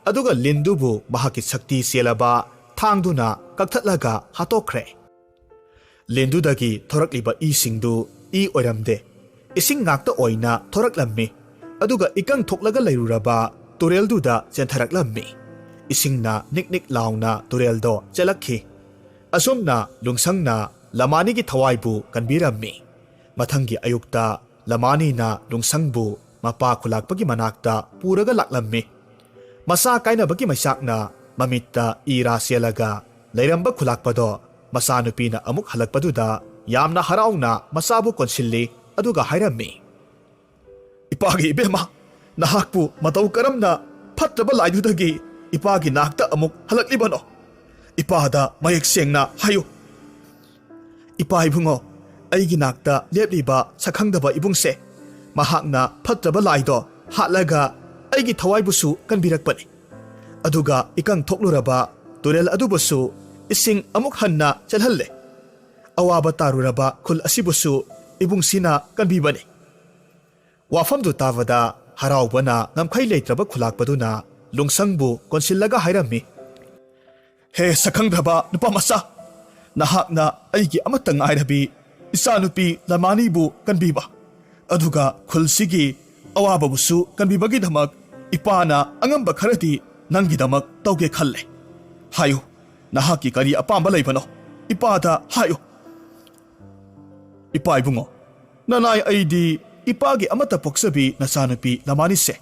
ꯑꯗꯨꯒ ꯂꯤꯟꯗꯨꯕꯨ ꯃꯍꯥꯛꯀꯤ ꯁꯛꯇꯤ ꯆꯦꯜꯂꯕ ꯊꯥꯡꯗꯨꯅ ꯀꯛꯊꯠꯂꯒ ꯍꯥꯠꯇꯣꯛꯈ꯭ꯔꯦ꯫ ꯂꯤꯟꯗꯨꯗꯒꯤ ꯊꯣꯔꯛꯂꯤꯕ ꯏꯁꯤꯡꯗꯨ ꯏ ꯑꯣꯏꯔꯝꯗꯦ, ꯏꯁꯤꯡ ꯉꯥꯛꯇ ꯑꯣꯏꯅ ꯊꯣꯔꯛꯂꯝꯃꯤ꯫ ꯑꯗꯨꯒ ꯏꯀꯪ ꯊꯣꯛꯂꯒ ꯂꯩꯔꯨꯔꯕ ꯇꯨꯔꯦꯜꯗꯨꯗ ꯆꯦꯟꯊꯔꯛꯂꯝꯃꯤ꯫ ꯏꯁꯤꯡꯅ ꯅꯤꯛ ꯅꯤꯛ ꯂꯥꯎꯅ ꯇꯨꯔꯦꯜꯗꯣ ꯆꯦꯜꯂꯛꯈꯤ꯫ ꯑꯁꯨꯝꯅ ꯂꯨꯡꯁꯪꯅ ꯂꯃꯥꯅꯤꯒꯤ ꯊꯋꯥꯏꯕꯨ ꯀꯟꯕꯤꯔꯝꯃꯤ꯫ ꯃꯊꯪꯒꯤ ꯑꯌꯨꯛꯇ ꯂꯃꯥꯅꯤꯅ ꯂꯨꯡꯁꯪꯕꯨ ꯃꯄꯥ ꯈꯨꯂꯥꯛꯄꯒꯤ ꯃꯅꯥꯛꯇ ꯄꯨꯔꯒ ꯂꯥꯛꯂꯝꯃꯤ꯫ ꯃꯆꯥ ꯀꯥꯏꯅꯕꯒꯤ ꯃꯩꯆꯥꯛꯅ ꯃꯃꯤꯠꯇ ꯏꯔꯥ ꯆꯦꯜꯂꯒ ꯂꯩꯔꯝꯕ ꯈꯨꯂꯥꯛꯄꯗꯣ ꯃꯆꯥꯅꯨꯄꯤꯅ ꯑꯃꯨꯛ ꯍꯜꯂꯛꯄꯗꯨꯗ ꯌꯥꯝꯅ ꯍꯔꯥꯎꯅ ꯃꯆꯥꯕꯨ ꯀꯣꯟꯁꯤꯜꯂꯤ, ꯑꯗꯨꯒ ꯍꯥꯏꯔꯝꯃꯤ, "ꯏꯄꯥꯒꯤ ꯏꯕꯦꯝꯃ, ꯅꯍꯥꯛꯄꯨ ꯃꯇꯧ ꯀꯔꯝꯅ ꯐꯠꯇ꯭ꯔꯕ ꯂꯥꯏꯗꯨꯗꯒꯤ ꯏꯄꯥꯒꯤ ꯅꯥꯛꯇ ꯑꯃꯨꯛ ꯍꯜꯂꯛꯂꯤꯕꯅꯣ? ꯏꯄꯥꯗ ꯃꯌꯦꯛ ꯁꯦꯡꯅ ꯍꯥꯏꯌꯨ꯫ ꯏꯄꯥ ꯏꯕꯨꯡꯉꯣ, ꯑꯩꯒꯤ ꯅꯥꯛꯇ ꯂꯦꯞꯂꯤꯕ ꯁꯛꯈꯪꯗꯕ ꯏꯕꯨꯡꯁꯦ, ꯃꯍꯥꯛꯅ ꯐꯠꯇ꯭ꯔꯕ ꯂꯥꯏꯗꯣ ꯍꯥꯠꯂꯒ ꯑꯩꯒꯤ ꯊꯋꯥꯏꯕꯨꯁꯨ ꯀꯟꯕꯤꯔꯛꯄꯅꯤ꯫ ꯑꯗꯨꯒ ꯏꯀꯪ ꯊꯣꯛꯂꯨꯔꯕ ꯇꯨꯔꯦꯜ ꯑꯗꯨꯕꯨꯁꯨ ꯏꯁꯤꯡ ꯑꯃꯨꯛ ꯍꯟꯅ ꯆꯦꯜꯍꯜꯂꯦ꯫ ꯑꯋꯥꯕ ꯇꯥꯔꯨꯔꯕ ꯈꯨꯜ ꯑꯁꯤꯕꯨꯁꯨ ꯏꯕꯨꯡꯁꯤꯅ ꯀꯟꯕꯤꯕꯅꯤ꯫" ꯋꯥꯐꯝꯗꯨ ꯇꯥꯕꯗ ꯍꯔꯥꯎꯕꯅ ꯉꯝꯈꯩ ꯂꯩꯇ꯭ꯔꯕ ꯈꯨꯂꯥꯛꯄꯗꯨꯅ ꯂꯨꯡꯁꯪꯕꯨ ꯀꯣꯟꯁꯤꯜꯂꯒ ꯍꯥꯏꯔꯝꯃꯤ, "ꯍꯦ ꯁꯛꯈꯪꯗ꯭ꯔꯕ ꯅꯨꯄꯥ ꯃꯆꯥ, ꯅꯍꯥꯛꯅ ꯑꯩꯒꯤ ꯑꯃꯠꯇ ꯉꯥꯏꯔꯕꯤ ꯏꯆꯥꯅꯨꯄꯤ ꯂꯃꯥꯅꯤꯕꯨ ꯀꯟꯕꯤꯕ, ꯑꯗꯨꯒ ꯈꯨꯜꯁꯤꯒꯤ ꯑꯋꯥꯕꯕꯨꯁꯨ ꯀꯟꯕꯤꯕꯒꯤꯗꯃꯛ ꯏꯄꯥꯅ ꯑꯉꯝꯕ ꯈꯔꯗꯤ ꯅꯪꯒꯤꯗꯃꯛ ꯇꯧꯒꯦ ꯈꯜꯂꯦ꯫ ꯍꯥꯏꯌꯨ, ꯅꯍꯥꯛꯀꯤ ꯀꯔꯤ ꯑꯄꯥꯝꯕ ꯂꯩꯕꯅꯣ? ꯏꯄꯥꯗ ꯍꯥꯏꯌꯨ꯫" "ꯏꯄꯥ ꯏꯕꯨꯡꯉꯣ, ꯅꯅꯥꯏ ꯑꯩꯗꯤ ꯏꯄꯥꯒꯤ ꯑꯃꯠꯇ ꯄꯣꯛꯆꯕꯤ ꯅꯆꯥꯅꯨꯄꯤ ꯂꯃꯥꯅꯤꯁꯦ,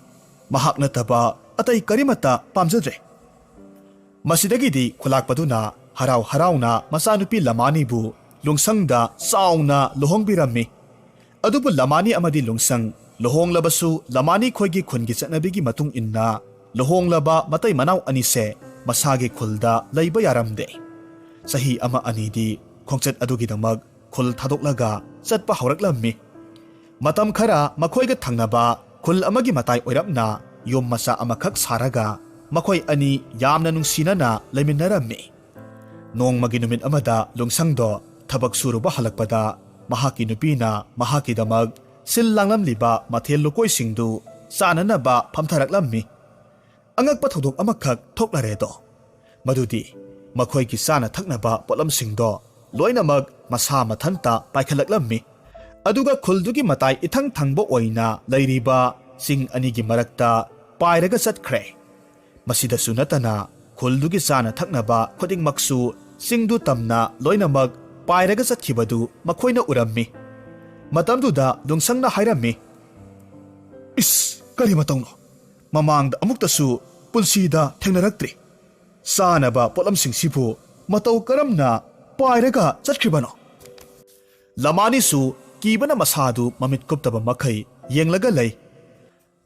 ꯃꯍꯥꯛ ꯅꯠꯇꯕ ꯑꯇꯩ ꯀꯔꯤꯃꯠꯇ ꯄꯥꯝꯖꯗ꯭ꯔꯦ꯫" ꯃꯁꯤꯗꯒꯤꯗꯤ ꯈꯨꯂꯥꯛꯄꯗꯨꯅ ꯍꯔꯥꯎ ꯍꯔꯥꯎꯅ ꯃꯆꯥꯅꯨꯄꯤ ꯂꯃꯥꯅꯤꯕꯨ ꯂꯨꯡꯁꯪꯗ ꯆꯥꯎꯅ ꯂꯨꯍꯣꯡꯕꯤꯔꯝꯃꯤ꯫ ꯑꯗꯨꯕꯨ ꯂꯃꯥꯅꯤ ꯑꯃꯗꯤ ꯂꯨꯡꯁꯪ ꯂꯨꯍꯣꯡꯂꯕꯁꯨ, ꯂꯃꯥꯅꯤ ꯈꯣꯏꯒꯤ ꯈꯨꯟꯒꯤ ꯆꯠꯅꯕꯤꯒꯤ ꯃꯇꯨꯡ ꯏꯟꯅ ꯂꯨꯍꯣꯡꯂꯕ ꯃꯇꯩ ꯃꯅꯥꯎ ꯑꯅꯤꯁꯦ ꯃꯁꯥꯒꯤ ꯈꯨꯜꯗ ꯂꯩꯕ ꯌꯥꯔꯝꯗꯦ꯫ ꯆꯍꯤ ꯑꯃ ꯑꯅꯤꯗꯤ ꯈꯣꯡꯆꯠ ꯑꯗꯨꯒꯤꯗꯃꯛ ꯈꯨꯜ ꯊꯥꯗꯣꯛꯂꯒ ꯆꯠꯄ ꯍꯧꯔꯛꯂꯝꯃꯤ꯫ ꯃꯇꯝ ꯈꯔ ꯃꯈꯣꯏꯒ ꯊꯪꯅꯕ ꯈꯨꯜ ꯑꯃꯒꯤ ꯃꯇꯥꯏ ꯑꯣꯏꯔꯞꯅ ꯌꯨꯝ ꯃꯆꯥ ꯑꯃꯈꯛ ꯁꯥꯔꯒ ꯃꯈꯣꯏ ꯑꯅꯤ ꯌꯥꯝꯅ ꯅꯨꯡꯁꯤꯅꯅ ꯂꯩꯃꯤꯟꯅꯔꯝꯃꯤ꯫ ꯅꯣꯡꯃꯒꯤ ꯅꯨꯃꯤꯠ ꯑꯃꯗ ꯂꯨꯡꯁꯪꯗꯣ ꯊꯕꯛ ꯁꯨꯔꯨꯕ ꯍꯜꯂꯛꯄꯗ ꯃꯍꯥꯛꯀꯤ ꯅꯨꯄꯤꯅ ꯃꯍꯥꯛꯀꯤꯗꯃꯛ ꯁꯤꯜ ꯂꯥꯡꯂꯝꯂꯤꯕ ꯃꯊꯦꯜ ꯂꯨꯀꯣꯏꯁꯤꯡꯗꯨ ꯆꯥꯅꯅꯕ ꯐꯝꯊꯔꯛꯂꯝꯃꯤ꯫ ꯑꯉꯛꯄ ꯊꯧꯗꯣꯛ ꯑꯃꯈꯛ ꯊꯣꯛꯂꯔꯦꯗꯣ꯫ ꯃꯗꯨꯗꯤ ꯃꯈꯣꯏꯒꯤ ꯆꯥꯅ ꯊꯛꯅꯕ ꯄꯣꯠꯂꯝꯁꯤꯡꯗꯣ ꯂꯣꯏꯅꯃꯛ ꯃꯁꯥ ꯃꯊꯟꯇ ꯄꯥꯏꯈꯠꯂꯛꯂꯝꯃꯤ꯫ ꯑꯗꯨꯒ ꯈꯨꯜꯗꯨꯒꯤ ꯃꯇꯥꯏ ꯏꯊꯪ ꯊꯪꯕ ꯑꯣꯏꯅ ꯂꯩꯔꯤꯕ ꯆꯤꯡ ꯑꯅꯤꯒꯤ ꯃꯔꯛꯇ ꯄꯥꯏꯔꯒ ꯆꯠꯈ꯭ꯔꯦ꯫ ꯃꯁꯤꯗꯁꯨ ꯅꯠꯇꯅ ꯈꯨꯜꯗꯨꯒꯤ ꯆꯥꯅ ꯊꯛꯅꯕ ꯈꯨꯗꯤꯡꯃꯛꯁꯨ ꯆꯤꯡꯗꯨ ꯇꯝꯅ ꯂꯣꯏꯅꯃꯛ ꯄꯥꯏꯔꯒ ꯆꯠꯈꯤꯕꯗꯨ ꯃꯈꯣꯏꯅ ꯎꯔꯝꯃꯤ꯫ ꯃꯇꯝꯗꯨꯗ ꯂꯨꯡꯁꯪꯅ ꯍꯥꯏꯔꯝꯃꯤ, "ꯏꯁ, ꯀꯔꯤ ꯃꯇꯧꯅꯣ? ꯃꯃꯥꯡꯗ ꯑꯃꯨꯛꯇꯁꯨ ꯄꯨꯟꯁꯤꯗ ꯊꯦꯡꯅꯔꯛꯇ꯭ꯔꯤ꯫ ꯆꯥꯅꯕ ꯄꯣꯠꯂꯝꯁꯤꯡꯁꯤꯕꯨ ꯃꯇꯧ ꯀꯔꯝꯅ ꯄꯥꯏꯔꯒ ꯆꯠꯈ꯭ꯔꯤꯕꯅꯣ?" ꯂꯃꯥꯅꯤꯁꯨ ꯀꯤꯕꯅ ꯃꯁꯥꯗꯨ ꯃꯃꯤꯠ ꯀꯨꯞꯇꯕ ꯃꯈꯩ ꯌꯦꯡꯂꯒ ꯂꯩ꯫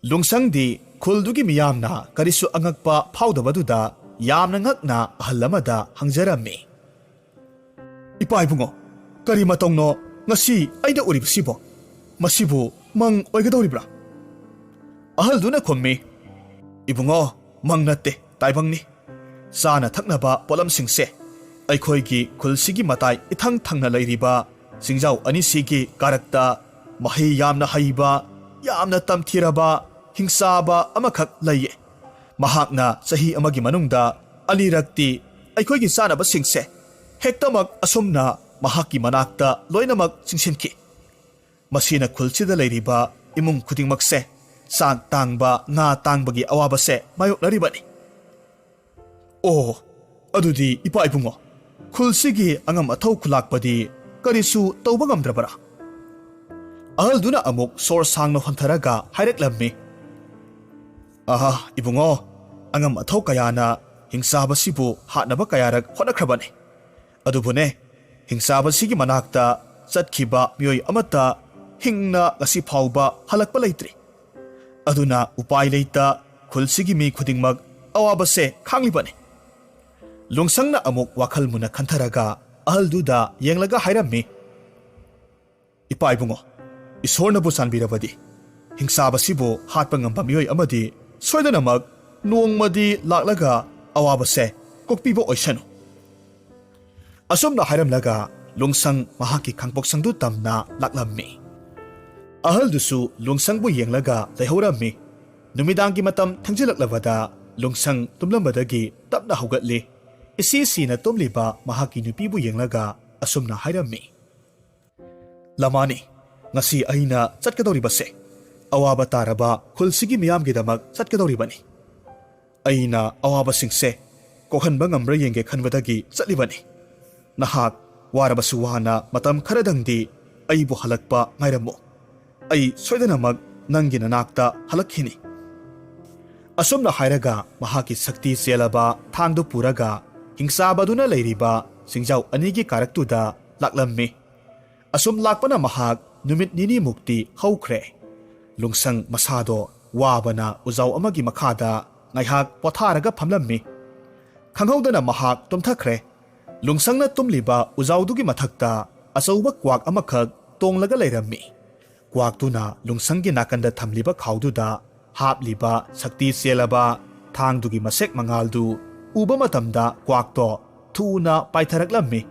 ꯂꯨꯡꯁꯪꯗꯤ ꯈꯨꯜꯗꯨꯒꯤ ꯃꯤꯌꯥꯝꯅ ꯀꯔꯤꯁꯨ ꯑꯉꯛꯄ ꯐꯥꯎꯗꯕꯗꯨꯗ ꯌꯥꯝꯅ ꯉꯛꯅ ꯑꯍꯜ ꯑꯃꯗ ꯍꯪꯖꯔꯝꯃꯤ꯫ "ꯏꯄꯥ ꯏꯕꯨꯡꯉꯣ, ꯀꯔꯤ ꯃꯇꯧꯅꯣ ꯉꯁꯤ ꯑꯩꯅ ꯎꯔꯤꯕꯁꯤꯕꯣ? ꯃꯁꯤꯕꯨ ꯃꯪ ꯑꯣꯏꯒꯗꯧꯔꯤꯕ꯭ꯔꯥ?" ꯑꯍꯜꯗꯨꯅ ꯈꯨꯝꯃꯤ, "ꯏꯕꯨꯡꯉꯣ, ꯃꯪ ꯅꯠꯇꯦ, ꯇꯥꯏꯕꯪꯅꯤ꯫ ꯆꯥꯅ ꯊꯛꯅꯕ ꯄꯣꯠꯂꯝꯁꯤꯡꯁꯦ ꯑꯩꯈꯣꯏꯒꯤ ꯈꯨꯜꯁꯤꯒꯤ ꯃꯇꯥꯏ ꯏꯊꯪ ꯊꯪꯅ ꯂꯩꯔꯤꯕ ꯆꯤꯡꯖꯥꯎ ꯑꯅꯤꯁꯤꯒꯤ ꯀꯥꯔꯛꯇ ꯃꯍꯩ ꯌꯥꯝꯅ ꯍꯩꯕ, ꯌꯥꯝꯅ ꯇꯝꯊꯤꯔꯕ, ꯍꯤꯡꯆꯥꯕ ꯑꯃꯈꯛ ꯂꯩꯌꯦ꯫ ꯃꯍꯥꯛꯅ ꯆꯍꯤ ꯑꯃꯒꯤ ꯃꯅꯨꯡꯗ ꯑꯅꯤꯔꯛꯇꯤ ꯑꯩꯈꯣꯏꯒꯤ ꯆꯥꯅꯕꯁꯤꯡꯁꯦ ꯍꯦꯛꯇꯃꯛ ꯑꯁꯨꯝꯅ ꯃꯍꯥꯛꯀꯤ ꯃꯅꯥꯛꯇ ꯂꯣꯏꯅꯃꯛ ꯆꯤꯡꯁꯤꯟꯈꯤ꯫ ꯃꯁꯤꯅ ꯈꯨꯜꯁꯤꯗ ꯂꯩꯔꯤꯕ ꯏꯃꯨꯡ ꯈꯨꯗꯤꯡꯃꯛꯁꯦ ꯆꯥꯛ ꯇꯥꯡꯕ, ꯉꯥ ꯇꯥꯡꯕꯒꯤ ꯑꯋꯥꯕꯁꯦ ꯃꯥꯌꯣꯛꯅꯔꯤꯕꯅꯤ꯫" "ꯑꯣ, ꯑꯗꯨꯗꯤ ꯏꯄꯥ ꯏꯕꯨꯡꯉꯣ, ꯈꯨꯜꯁꯤꯒꯤ ꯑꯉꯝ ꯑꯊꯧ ꯈꯨꯂꯥꯛꯄꯗꯤ ꯀꯔꯤꯁꯨ ꯇꯧꯕ ꯉꯝꯗ꯭ꯔꯕꯔꯥ?" ꯑꯍꯜꯗꯨꯅ ꯑꯃꯨꯛ ꯁꯣꯔ ꯁꯥꯡꯅ ꯍꯣꯟꯊꯔꯒ ꯍꯥꯏꯔꯛꯂꯝꯃꯤ, "ꯑꯍꯥ, ꯏꯕꯨꯡꯉꯣ, ꯑꯉꯝ ꯑꯊꯧ ꯀꯌꯥꯅ ꯍꯤꯡꯆꯥꯕꯁꯤꯕꯨ ꯍꯥꯠꯅꯕ ꯀꯌꯥꯔꯛ ꯍꯣꯠꯅꯈ꯭ꯔꯕꯅꯤ꯫ ꯑꯗꯨꯕꯨꯅꯦ, ꯍꯤꯡꯆꯥꯕꯁꯤꯒꯤ ꯃꯅꯥꯛꯇ ꯆꯠꯈꯤꯕ ꯃꯤꯑꯣꯏ ꯑꯃꯠꯇ ꯍꯤꯡꯅ ꯉꯁꯤ ꯐꯥꯎꯕ ꯍꯜꯂꯛꯄ ꯂꯩꯇ꯭ꯔꯤ꯫ ꯑꯗꯨꯅ ꯎꯄꯥꯏ ꯂꯩꯇ ꯈꯨꯜꯁꯤꯒꯤ ꯃꯤ ꯈꯨꯗꯤꯡꯃꯛ ꯑꯋꯥꯕꯁꯦ ꯈꯥꯡꯂꯤꯕꯅꯤ꯫" ꯂꯨꯡꯁꯪꯅ ꯑꯃꯨꯛ ꯋꯥꯈꯜ ꯃꯨꯟꯅ ꯈꯟꯊꯔꯒ ꯑꯍꯜꯗꯨꯗ ꯌꯦꯡꯂꯒ ꯍꯥꯏꯔꯝꯃꯤ, "ꯏꯄꯥ ꯏꯕꯨꯡꯉꯣ, "ꯏꯁꯣꯔꯅꯕꯨ ꯆꯥꯟꯕꯤꯔꯕꯗꯤ ꯍꯤꯡꯆꯥꯕꯁꯤꯕꯨ ꯍꯥꯠꯄ ꯉꯝꯕ ꯃꯤꯑꯣꯏ ꯑꯃꯗꯤ ꯁꯣꯏꯗꯅꯃꯛ ꯅꯣꯡꯃꯗꯤ ꯂꯥꯛꯂꯒ ꯑꯋꯥꯕꯁꯦ ꯀꯣꯛꯄꯤꯕ ꯑꯣꯏꯁꯅꯨ"꯫ ꯑꯁꯨꯝꯅ ꯍꯥꯏꯔꯝꯂꯒ ꯂꯨꯡꯁꯪ ꯃꯍꯥꯛꯀꯤ ꯈꯥꯡꯄꯣꯛꯁꯪꯗꯨ ꯇꯝꯅ ꯂꯥꯛꯂꯝꯃꯤ꯫ ꯑꯍꯜꯗꯨꯁꯨ ꯂꯨꯡꯁꯪꯕꯨ ꯌꯦꯡꯂꯒ ꯂꯩꯍꯧꯔꯝꯃꯤ꯫ ꯅꯨꯃꯤꯗꯥꯡꯒꯤ ꯃꯇꯝ ꯊꯦꯡꯖꯤꯜꯂꯛꯂꯕꯗ ꯂꯨꯡꯁꯪ ꯇꯨꯝꯂꯝꯕꯗꯒꯤ ꯇꯞꯅ ꯍꯧꯒꯠꯂꯤ꯫ ꯏꯁꯤ ꯁꯤꯅ ꯇꯨꯝꯂꯤꯕ ꯃꯍꯥꯛꯀꯤ ꯅꯨꯄꯤꯕꯨ ꯌꯦꯡꯂꯒ ꯑꯁꯨꯝꯅ ꯍꯥꯏꯔꯝꯃꯤ, "ꯂꯃꯥꯅꯤ, ꯉꯁꯤ ꯑꯩꯅ ꯆꯠꯀꯗꯧꯔꯤꯕꯁꯦ ꯑꯋꯥꯕ ꯇꯥꯔꯕ ꯈꯨꯜꯁꯤꯒꯤ ꯃꯤꯌꯥꯝꯒꯤꯗꯃꯛ ꯆꯠꯀꯗꯧꯔꯤꯕꯅꯤ꯫ ꯑꯩꯅ ꯑꯋꯥꯕꯁꯤꯡꯁꯦ ꯀꯣꯛꯍꯟꯕ ꯉꯝꯕ꯭ꯔꯥ ꯌꯦꯡꯒꯦ ꯈꯟꯕꯗꯒꯤ ꯆꯠꯂꯤꯕꯅꯤ꯫ ꯅꯍꯥꯛ ꯋꯥꯔꯕꯁꯨ ꯋꯥꯅ ꯃꯇꯝ ꯈꯔꯗꯪꯗꯤ ꯑꯩꯕꯨ ꯍꯜꯂꯛꯄ ꯉꯥꯏꯔꯝꯃꯨ꯫ ꯑꯩ ꯁꯣꯏꯗꯅꯃꯛ ꯅꯪꯒꯤ ꯅꯅꯥꯛꯇ ꯍꯜꯂꯛꯈꯤꯅꯤ"꯫ ꯑꯁꯨꯝꯅ ꯍꯥꯏꯔꯒ ꯃꯍꯥꯛꯀꯤ ꯁꯛꯇꯤ ꯆꯦꯜꯂꯕ ꯊꯥꯡꯗꯨ ꯄꯨꯔꯒ ꯍꯤꯡꯆꯥꯕꯗꯨꯅ ꯂꯩꯔꯤꯕ ꯆꯤꯡꯖꯥꯎ ꯑꯅꯤꯒꯤ ꯀꯥꯔꯛꯇꯨꯗ ꯂꯥꯛꯂꯝꯃꯤ꯫ ꯑꯁꯨꯝ ꯂꯥꯛꯄꯅ ꯃꯍꯥꯛ ꯅꯨꯃꯤꯠ ꯅꯤꯅꯤꯃꯨꯛꯇꯤ ꯍꯧꯈ꯭ꯔꯦ꯫ ꯂꯨꯡꯁꯪ ꯃꯁꯥꯗꯣ ꯋꯥꯕꯅ ꯎꯖꯥꯎ ꯑꯃꯒꯤ ꯃꯈꯥꯗ ꯉꯥꯏꯍꯥꯛ ꯄꯣꯊꯥꯔꯒ ꯐꯝꯂꯝꯃꯤ꯫ ꯈꯪꯍꯧꯗꯅ ꯃꯍꯥꯛ ꯇꯨꯝꯊꯈ꯭ꯔꯦ꯫ ꯂꯨꯡꯁꯪꯅ ꯇꯨꯝꯂꯤꯕ ꯎꯖꯥꯎꯗꯨꯒꯤ ꯃꯊꯛꯇ ꯑꯆꯧꯕ ꯀ꯭ꯋꯥꯛ ꯑꯃꯈꯛ ꯇꯣꯡꯂꯒ ꯂꯩꯔꯝꯃꯤ꯫ ꯀ꯭ꯋꯥꯛꯇꯨꯅ ꯂꯨꯡꯁꯪꯒꯤ ꯅꯥꯀꯟꯗ ꯊꯝꯂꯤꯕ ꯈꯥꯎꯗꯨꯗ ꯍꯥꯞꯂꯤꯕ ꯁꯛꯇꯤ ꯆꯦꯜꯂꯕ ꯊꯥꯡꯗꯨꯒꯤ ꯃꯁꯦꯛ ꯃꯉꯥꯜꯗꯨ ꯎꯕ ꯃꯇꯝꯗ ꯀ꯭ꯋꯥꯛꯇꯣ ꯊꯨꯅ ꯄꯥꯏꯊꯔꯛꯂꯝꯃꯤ꯫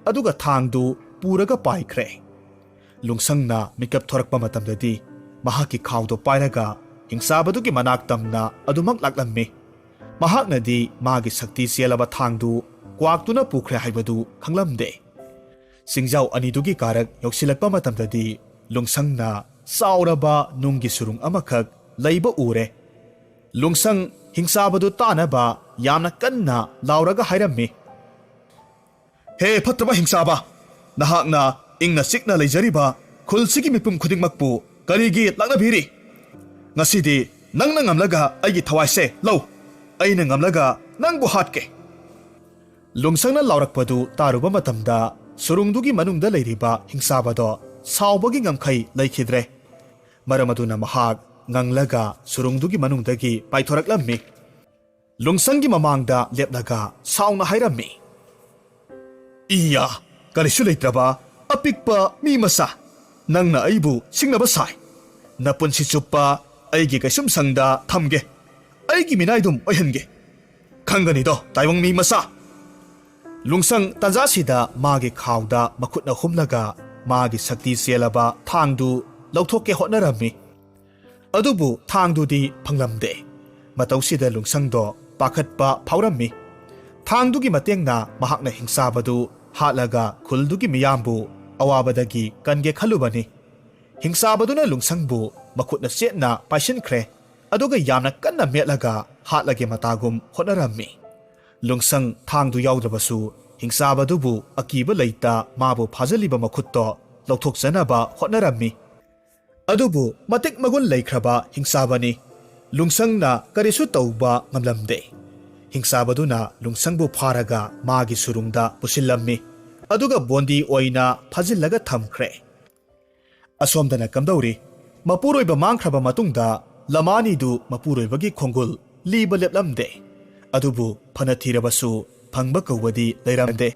ꯑꯗꯨꯒ ꯊꯥꯡꯗꯨ ꯄꯨꯔꯒ ꯄꯥꯏꯈ꯭ꯔꯦ꯫ ꯂꯨꯡꯁꯪꯅ ꯃꯤꯀꯞ ꯊꯣꯔꯛꯄ ꯃꯇꯝꯗꯗꯤ ꯃꯍꯥꯛꯀꯤ ꯈꯥꯎꯗꯣ ꯄꯥꯏꯔꯒ ꯍꯤꯡꯆꯥꯕꯗꯨꯒꯤ ꯃꯅꯥꯛ ꯇꯝꯅ ꯑꯗꯨꯃꯛ ꯂꯥꯛꯂꯝꯃꯤ꯫ ꯃꯍꯥꯛꯅꯗꯤ ꯃꯥꯒꯤ ꯁꯛꯇꯤ ꯆꯦꯜꯂꯕ ꯊꯥꯡꯗꯨ ꯀ꯭ꯋꯥꯛꯇꯨꯅ ꯄꯨꯈ꯭ꯔꯦ ꯍꯥꯏꯕꯗꯨ ꯈꯪꯂꯝꯗꯦ꯫ ꯆꯤꯡꯖꯥꯎ ꯑꯅꯤꯗꯨꯒꯤ ꯀꯥꯔꯛ ꯌꯧꯁꯤꯜꯂꯛꯄ ꯃꯇꯝꯗꯗꯤ ꯂꯨꯡꯁꯪꯅ ꯆꯥꯎꯔꯕ ꯅꯨꯡꯒꯤ ꯁꯨꯔꯨꯡ ꯑꯃꯈꯛ ꯂꯩꯕ ꯎꯔꯦ꯫ ꯂꯨꯡꯁꯪ ꯍꯤꯡꯆꯥꯕꯗꯨ ꯇꯥꯅꯕ ꯌꯥꯝꯅ ꯀꯟꯅ ꯂꯥꯎꯔꯒ ꯍꯥꯏꯔꯝꯃꯤ, "ꯍꯦ ꯐꯠꯇꯕ ꯍꯤꯡꯆꯥꯕ, ꯅꯍꯥꯛꯅ ꯏꯪꯅ ꯆꯤꯛꯅ ꯂꯩꯖꯔꯤꯕ ꯈꯨꯜꯁꯤꯒꯤ ꯃꯤꯄꯨꯝ ꯈꯨꯗꯤꯡꯃꯛꯄꯨ ꯀꯔꯤꯒꯤ ꯂꯥꯛꯅꯕꯤꯔꯤ? ꯉꯁꯤꯗꯤ ꯅꯪꯅ ꯉꯝꯂꯒ ꯑꯩꯒꯤ ꯊꯋꯥꯏꯁꯦ ꯂꯧ꯫ ꯑꯩꯅ ꯉꯝꯂꯒ ꯅꯪꯕꯨ ꯍꯥꯠꯀꯦ"꯫ ꯂꯨꯡꯁꯪꯅ ꯂꯥꯎꯔꯛꯄꯗꯨ ꯇꯥꯔꯨꯕ ꯃꯇꯝꯗ ꯁꯨꯔꯨꯡꯗꯨꯒꯤ ꯃꯅꯨꯡꯗ ꯂꯩꯔꯤꯕ ꯍꯤꯡꯆꯥꯕꯗꯣ ꯁꯥꯎꯕꯒꯤ ꯉꯝꯈꯩ ꯂꯩꯈꯤꯗ꯭ꯔꯦ꯫ ꯃꯔꯝ ꯑꯗꯨꯅ ꯃꯍꯥꯛ ꯉꯪꯂꯒ ꯁꯨꯔꯨꯡꯗꯨꯒꯤ ꯃꯅꯨꯡꯗꯒꯤ ꯄꯥꯏꯊꯣꯔꯛꯂꯝꯃꯤ꯫ ꯂꯨꯡꯁꯪꯒꯤ ꯃꯃꯥꯡꯗ ꯂꯦꯞꯂꯒ ꯁꯥꯎꯅ ꯍꯥꯏꯔꯝꯃꯤ, "ꯏꯌꯥ, ꯀꯔꯤꯁꯨ ꯂꯩꯇ꯭ꯔꯕ ꯑꯄꯤꯛꯄ ꯃꯤ ꯃꯆꯥ! "ꯅꯪꯅ ꯑꯩꯕꯨ ꯁꯤꯡꯅꯕ ꯁꯥꯏ꯫ ꯅꯄꯨꯟꯁꯤ ꯆꯨꯞꯄ ꯑꯩꯒꯤ ꯀꯩꯁꯨꯝꯁꯪꯗ ꯊꯝꯒꯦ꯫ ꯑꯩꯒꯤ ꯃꯤꯅꯥꯏꯗꯨꯝ ꯑꯣꯏꯍꯟꯒꯦ꯫ ꯈꯪꯒꯅꯤꯗꯣ, ꯇꯥꯏꯕꯪ ꯃꯤ ꯃꯆꯥ!" ꯂꯨꯡꯁꯪ ꯇꯥꯟꯖꯥꯁꯤꯗ ꯃꯥꯒꯤ ꯈꯥꯎꯗ ꯃꯈꯨꯠꯅ ꯍꯨꯝꯂꯒ ꯃꯥꯒꯤ ꯁꯛꯇꯤ ꯆꯦꯜꯂꯕ ꯊꯥꯡꯗꯨ ꯂꯧꯊꯣꯛꯀꯦ ꯍꯣꯠꯅꯔꯝꯃꯤ꯫ ꯑꯗꯨꯕꯨ ꯊꯥꯡꯗꯨꯗꯤ ꯐꯪꯂꯝꯗꯦ꯫ ꯃꯇꯧꯁꯤꯗ ꯂꯨꯡꯁꯪꯗꯣ ꯄꯥꯈꯠꯄ ꯐꯥꯎꯔꯝꯃꯤ꯫ ꯊꯥꯡꯗꯨꯒꯤ ꯃꯇꯦꯡꯅ ꯃꯍꯥꯛꯅ ꯍꯤꯡꯆꯥꯕꯗꯨ ꯍꯥꯠꯂꯒ ꯈꯨꯜꯗꯨꯒꯤ ꯃꯤꯌꯥꯝꯕꯨ ꯑꯋꯥꯕꯗꯒꯤ ꯀꯟꯒꯦ ꯈꯜꯂꯨꯕꯅꯤ꯫ ꯍꯤꯡꯆꯥꯕꯗꯨꯅ ꯂꯨꯡꯁꯪꯕꯨ ꯃꯈꯨꯠꯅ ꯆꯦꯠꯅ ꯄꯥꯏꯁꯤꯟꯈ꯭ꯔꯦ, ꯑꯗꯨꯒ ꯌꯥꯝꯅ ꯀꯟꯅ ꯃꯦꯠꯂꯒ ꯍꯥꯠꯂꯒꯦ ꯃꯇꯥꯒꯨꯝ ꯍꯣꯠꯅꯔꯝꯃꯤ꯫ ꯂꯨꯡꯁꯪ ꯊꯥꯡꯗꯨ ꯌꯥꯎꯗ꯭ꯔꯕꯁꯨ, ꯍꯤꯡꯆꯥꯕꯗꯨꯕꯨ ꯑꯀꯤꯕ ꯂꯩꯇ ꯃꯥꯕꯨ ꯐꯥꯖꯤꯜꯂꯤꯕ ꯃꯈꯨꯠꯇꯣ ꯂꯧꯊꯣꯛꯆꯅꯕ ꯍꯣꯠꯅꯔꯝꯃꯤ꯫ ꯑꯗꯨꯕꯨ ꯃꯇꯤꯛ ꯃꯒꯨꯟ ꯂꯩꯈ꯭ꯔꯕ ꯍꯤꯡꯆꯥꯕꯅꯤ꯫ ꯂꯨꯡꯁꯪꯅ ꯀꯔꯤꯁꯨ ꯇꯧꯕ ꯉꯝꯂꯝꯗꯦ꯫ ꯍꯤꯡꯆꯥꯕꯗꯨꯅ ꯂꯨꯡꯁꯪꯕꯨ ꯐꯥꯔꯒ ꯃꯥꯒꯤ ꯁꯨꯔꯨꯡꯗ ꯄꯨꯁꯤꯜꯂꯝꯃꯤ, ꯑꯗꯨꯒ ꯕꯣꯟꯗꯤ ꯑꯣꯏꯅ ꯐꯥꯖꯤꯜꯂꯒ ꯊꯝꯈ꯭ꯔꯦ꯫ ꯑꯁꯣꯝꯗꯅ ꯀꯝꯗꯧꯔꯤ? ꯃꯄꯨꯔꯣꯏꯕ ꯃꯥꯡꯈ꯭ꯔꯕ ꯃꯇꯨꯡꯗ ꯂꯃꯥꯅꯤꯗꯨ ꯃꯄꯨꯔꯣꯏꯕꯒꯤ ꯈꯣꯡꯒꯨꯜ ꯂꯤꯕ ꯂꯦꯞꯂꯝꯗꯦ꯫ ꯑꯗꯨꯕꯨ ꯐꯅ ꯊꯤꯔꯕꯁꯨ ꯐꯪꯕ ꯀꯧꯕꯗꯤ ꯂꯩꯔꯝꯗꯦ꯫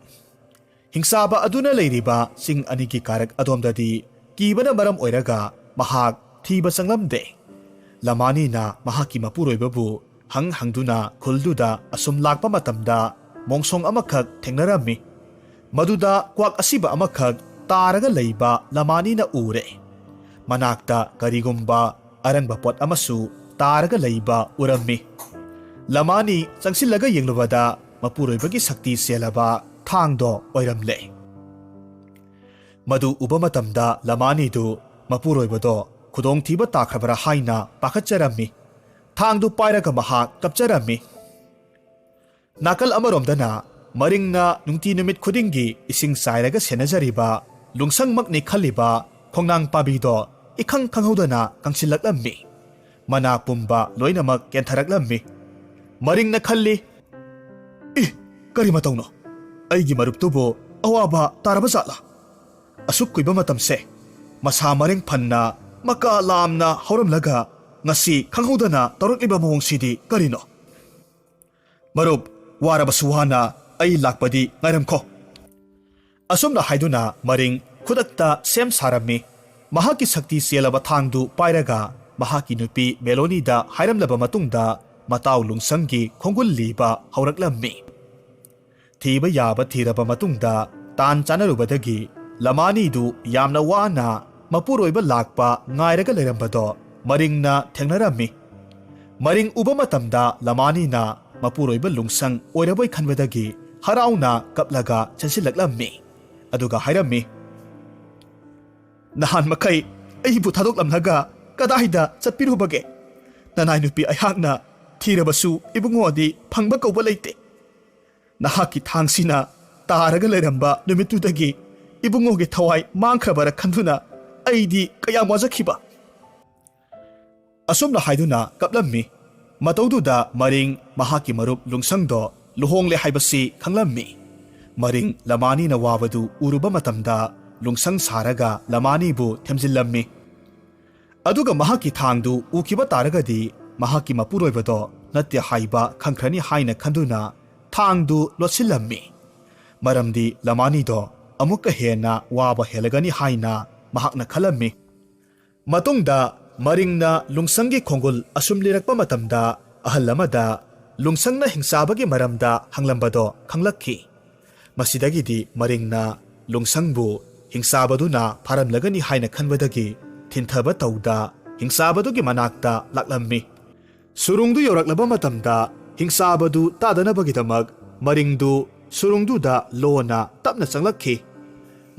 ꯍꯤꯡꯆꯥꯕ ꯑꯗꯨꯅ ꯂꯩꯔꯤꯕ ꯆꯤꯡ ꯑꯅꯤꯒꯤ ꯀꯥꯔꯛ ꯑꯗꯣꯝꯗꯗꯤ ꯀꯤꯕꯅ ꯃꯔꯝ ꯑꯣꯏꯔꯒ ꯃꯍꯥꯛ ꯊꯤꯕ ꯆꯪꯂꯝꯗꯦ꯫ ꯂꯃꯥꯅꯤꯅ ꯃꯍꯥꯛꯀꯤ ꯃꯄꯨꯔꯣꯏꯕꯕꯨ ꯍꯪ ꯍꯪꯗꯨꯅ ꯈꯨꯜꯗꯨꯗ ꯑꯁꯨꯝ ꯂꯥꯛꯄ ꯃꯇꯝꯗ ꯃꯣꯡꯁꯣꯡ ꯑꯃꯈꯛ ꯊꯦꯡꯅꯔꯝꯃꯤ꯫ ꯃꯗꯨꯗ ꯀ꯭ꯋꯥꯛ ꯑꯁꯤꯕ ꯑꯃꯈꯛ ꯇꯥꯔꯒ ꯂꯩꯕ ꯂꯃꯥꯅꯤꯅ ꯎꯔꯦ꯫ ꯃꯅꯥꯛꯇ ꯀꯔꯤꯒꯨꯝꯕ ꯑꯔꯪꯕ ꯄꯣꯠ ꯑꯃꯁꯨ ꯇꯥꯔꯒ ꯂꯩꯕ ꯎꯔꯝꯃꯤ꯫ ꯂꯃꯥꯅꯤ ꯆꯪꯁꯤꯜꯂꯒ ꯌꯦꯡꯂꯨꯕꯗ ꯃꯄꯨꯔꯣꯏꯕꯒꯤ ꯁꯛꯇꯤ ꯆꯦꯜꯂꯕ ꯊꯥꯡꯗꯣ ꯑꯣꯏꯔꯝꯂꯦ꯫ ꯃꯗꯨ ꯎꯕ ꯃꯇꯝꯗ ꯂꯃꯥꯅꯤꯗꯨ ꯃꯄꯨꯔꯣꯏꯕꯗꯣ ꯈꯨꯗꯣꯡꯊꯤꯕ ꯇꯥꯈ꯭ꯔꯕꯔꯥ ꯍꯥꯏꯅ ꯄꯥꯈꯠꯆꯔꯝꯃꯤ꯫ ꯊꯥꯡꯗꯨ ꯄꯥꯏꯔꯒ ꯃꯍꯥꯛ ꯀꯞꯆꯔꯝꯃꯤ꯫ ꯅꯥꯀꯜ ꯑꯃꯔꯣꯝꯗꯅ ꯃꯔꯤꯡꯅ ꯅꯨꯡꯇꯤ ꯅꯨꯃꯤꯠ ꯈꯨꯗꯤꯡꯒꯤ ꯏꯁꯤꯡ ꯆꯥꯏꯔꯒ ꯁꯦꯟꯅꯖꯔꯤꯕ ꯂꯨꯡꯁꯪꯃꯛꯅꯤ ꯈꯜꯂꯤꯕ ꯈꯣꯡꯅꯥꯡ ꯄꯥꯝꯕꯤꯗꯣ ꯏꯈꯪ ꯈꯪꯍꯧꯗꯅ ꯀꯪꯁꯤꯜꯂꯛꯂꯝꯃꯤ꯫ ꯃꯅꯥ ꯄꯨꯝꯕ ꯂꯣꯏꯅꯃꯛ ꯀꯦꯟꯊꯔꯛꯂꯝꯃꯤ꯫ ꯃꯔꯤꯡꯅ ꯈꯜꯂꯤ, "ꯏ, ꯀꯔꯤ ꯃꯇꯧꯅꯣ? ꯑꯩꯒꯤ ꯃꯔꯨꯞꯇꯨꯕꯨ ꯑꯋꯥꯕ ꯇꯥꯔꯕ ꯖꯥꯠꯂꯥ? ꯑꯁꯨꯛ ꯀꯨꯏꯕ ꯃꯇꯝꯁꯦ ꯃꯁꯥ ꯃꯔꯦꯡ ꯐꯟꯅ ꯃꯀꯥ ꯂꯥꯝꯅ ꯍꯧꯔꯝꯂꯒ ꯉꯁꯤ ꯈꯪꯍꯧꯗꯅ ꯇꯧꯔꯛꯂꯤꯕ ꯃꯑꯣꯡꯁꯤꯗꯤ ꯀꯔꯤꯅꯣ? ꯃꯔꯨꯞ, ꯋꯥꯔꯕꯁꯨ ꯋꯥꯅ ꯑꯩ ꯂꯥꯛꯄꯗꯤ ꯉꯥꯏꯔꯝꯈꯣ꯫" ꯑꯁꯨꯝꯅ ꯍꯥꯏꯗꯨꯅ ꯃꯔꯤꯡ ꯈꯨꯗꯛꯇ ꯁꯦꯝ ꯁꯥꯔꯝꯃꯤ꯫ ꯃꯍꯥꯛꯀꯤ ꯁꯛꯇꯤ ꯆꯦꯜꯂꯕ ꯊꯥꯡꯗꯨ ꯄꯥꯏꯔꯒ ꯃꯍꯥꯛꯀꯤ ꯅꯨꯄꯤ ꯃꯦꯂꯣꯅꯤꯗ ꯍꯥꯏꯔꯝꯂꯕ ꯃꯇꯨꯡꯗ, ꯃꯇꯥꯎ ꯂꯨꯡꯁꯪꯒꯤ ꯈꯣꯡꯒꯨꯜ ꯂꯤꯕ ꯍꯧꯔꯛꯂꯝꯃꯤ꯫ ꯊꯤꯕ ꯌꯥꯕ ꯊꯤꯔꯕ ꯃꯇꯨꯡꯗ, ꯇꯥꯟ ꯆꯥꯅꯔꯨꯕꯗꯒꯤ ꯂꯃꯥꯅꯤꯗꯨ ꯌꯥꯝꯅ ꯋꯥꯅ ꯃꯄꯨꯔꯣꯏꯕ ꯂꯥꯛꯄ ꯉꯥꯏꯔꯒ ꯂꯩꯔꯝꯕꯗꯣ ꯃꯔꯤꯡꯅ ꯊꯦꯡꯅꯔꯝꯃꯤ꯫ ꯃꯔꯤꯡ ꯎꯕ ꯃꯇꯝꯗ ꯂꯃꯥꯅꯤꯅ ꯃꯄꯨꯔꯣꯏꯕ ꯂꯨꯡꯁꯪ ꯑꯣꯏꯔꯕꯣꯏ ꯈꯟꯕꯗꯒꯤ ꯍꯔꯥꯎꯅ ꯀꯞꯂꯒ ꯆꯦꯟꯁꯤꯜꯂꯛꯂꯝꯃꯤ꯫ ꯑꯗꯨꯒ ꯍꯥꯏꯔꯝꯃꯤ, "ꯅꯍꯥꯟ ꯃꯈꯩ ꯑꯩꯕꯨ ꯊꯥꯗꯣꯛꯂꯝꯂꯒ ꯀꯗꯥꯏꯗ ꯆꯠꯄꯤꯔꯨꯕꯒꯦ? ꯅꯅꯥꯏ ꯅꯨꯄꯤ ꯑꯩꯍꯥꯛꯅ ꯊꯤꯔꯕꯁꯨ ꯏꯕꯨꯡꯉꯣꯗꯤ ꯐꯪꯕ ꯀꯧꯕ ꯂꯩꯇꯦ꯫ ꯅꯍꯥꯛꯀꯤ ꯊꯥꯡꯁꯤꯅ ꯇꯥꯔꯒ ꯂꯩꯔꯝꯕ ꯅꯨꯃꯤꯠꯇꯨꯗꯒꯤ ꯏꯕꯨꯡꯉꯣꯒꯤ ꯊꯋꯥꯏ ꯃꯥꯡꯈ꯭ꯔꯕꯔ ꯈꯟꯗꯨꯅ ꯑꯩꯗꯤ ꯀꯌꯥꯝ ꯋꯥꯖꯈꯤꯕ!" ꯑꯁꯨꯝꯅ ꯍꯥꯏꯗꯨꯅ ꯀꯞꯂꯝꯃꯤ꯫ ꯃꯇꯧꯗꯨꯗ ꯃꯔꯤꯡ ꯃꯍꯥꯛꯀꯤ ꯃꯔꯨꯞ ꯂꯨꯡꯁꯪꯗꯣ ꯂꯨꯍꯣꯡꯂꯦ ꯍꯥꯏꯕꯁꯤ ꯈꯪꯂꯝꯃꯤ꯫ ꯃꯔꯤꯡ ꯂꯃꯥꯅꯤꯅ ꯋꯥꯕꯗꯨ ꯎꯔꯨꯕ ꯃꯇꯝꯗ ꯂꯨꯡꯁꯪ ꯁꯥꯔꯒ ꯂꯃꯥꯅꯤꯕꯨ ꯊꯦꯝꯖꯤꯜꯂꯝꯃꯤ꯫ ꯑꯗꯨꯒ ꯃꯍꯥꯛꯀꯤ ꯊꯥꯡꯗꯨ ꯎꯈꯤꯕ ꯇꯥꯔꯒꯗꯤ ꯃꯍꯥꯛꯀꯤ ꯃꯄꯨꯔꯣꯏꯕꯗꯣ ꯅꯠꯇꯦ ꯍꯥꯏꯕ ꯈꯪꯈ꯭ꯔꯅꯤ ꯍꯥꯏꯅ ꯈꯟꯗꯨꯅ ꯊꯥꯡꯗꯨ ꯂꯣꯠꯁꯤꯜꯂꯝꯃꯤ꯫ ꯃꯔꯝꯗꯤ ꯂꯃꯥꯅꯤꯗꯣ ꯑꯃꯨꯛꯀ ꯍꯦꯟꯅ ꯋꯥꯕ ꯍꯦꯜꯂꯒꯅꯤ ꯍꯥꯏꯅ ꯃꯍꯥꯛꯅ ꯈꯜꯂꯝꯃꯤ꯫ ꯃꯇꯨꯡꯗ ꯃꯔꯤꯡꯅ ꯂꯨꯡꯁꯪꯒꯤ ꯈꯣꯡꯒꯨꯜ ꯑꯁꯨꯝ ꯂꯤꯔꯛꯄ ꯃꯇꯝꯗ, ꯑꯍꯜ ꯑꯃꯗ ꯂꯨꯡꯁꯪꯅ ꯍꯤꯡꯆꯥꯕꯒꯤ ꯃꯔꯝꯗ ꯍꯪꯂꯝꯕꯗꯣ ꯈꯪꯂꯛꯈꯤ꯫ ꯃꯁꯤꯗꯒꯤꯗꯤ ꯃꯔꯤꯡꯅ ꯂꯨꯡꯁꯪꯕꯨ ꯍꯤꯡꯆꯥꯕꯗꯨꯅ ꯐꯥꯔꯝꯂꯒꯅꯤ ꯍꯥꯏꯅ ꯈꯟꯕꯗꯒꯤ ꯊꯤꯟꯊꯕ ꯇꯧꯗ ꯍꯤꯡꯆꯥꯕꯗꯨꯒꯤ ꯃꯅꯥꯛꯇ ꯂꯥꯛꯂꯝꯃꯤ꯫ ꯁꯨꯔꯨꯡꯗꯨ ꯌꯧꯔꯛꯂꯕ ꯃꯇꯝꯗ ꯍꯤꯡꯆꯥꯕꯗꯨ ꯇꯥꯗꯅꯕꯒꯤꯗꯃꯛ ꯃꯔꯤꯡꯗꯨ ꯁꯨꯔꯨꯡꯗꯨꯗ ꯂꯣꯟꯅ ꯇꯞꯅ ꯆꯪꯂꯛꯈꯤ꯫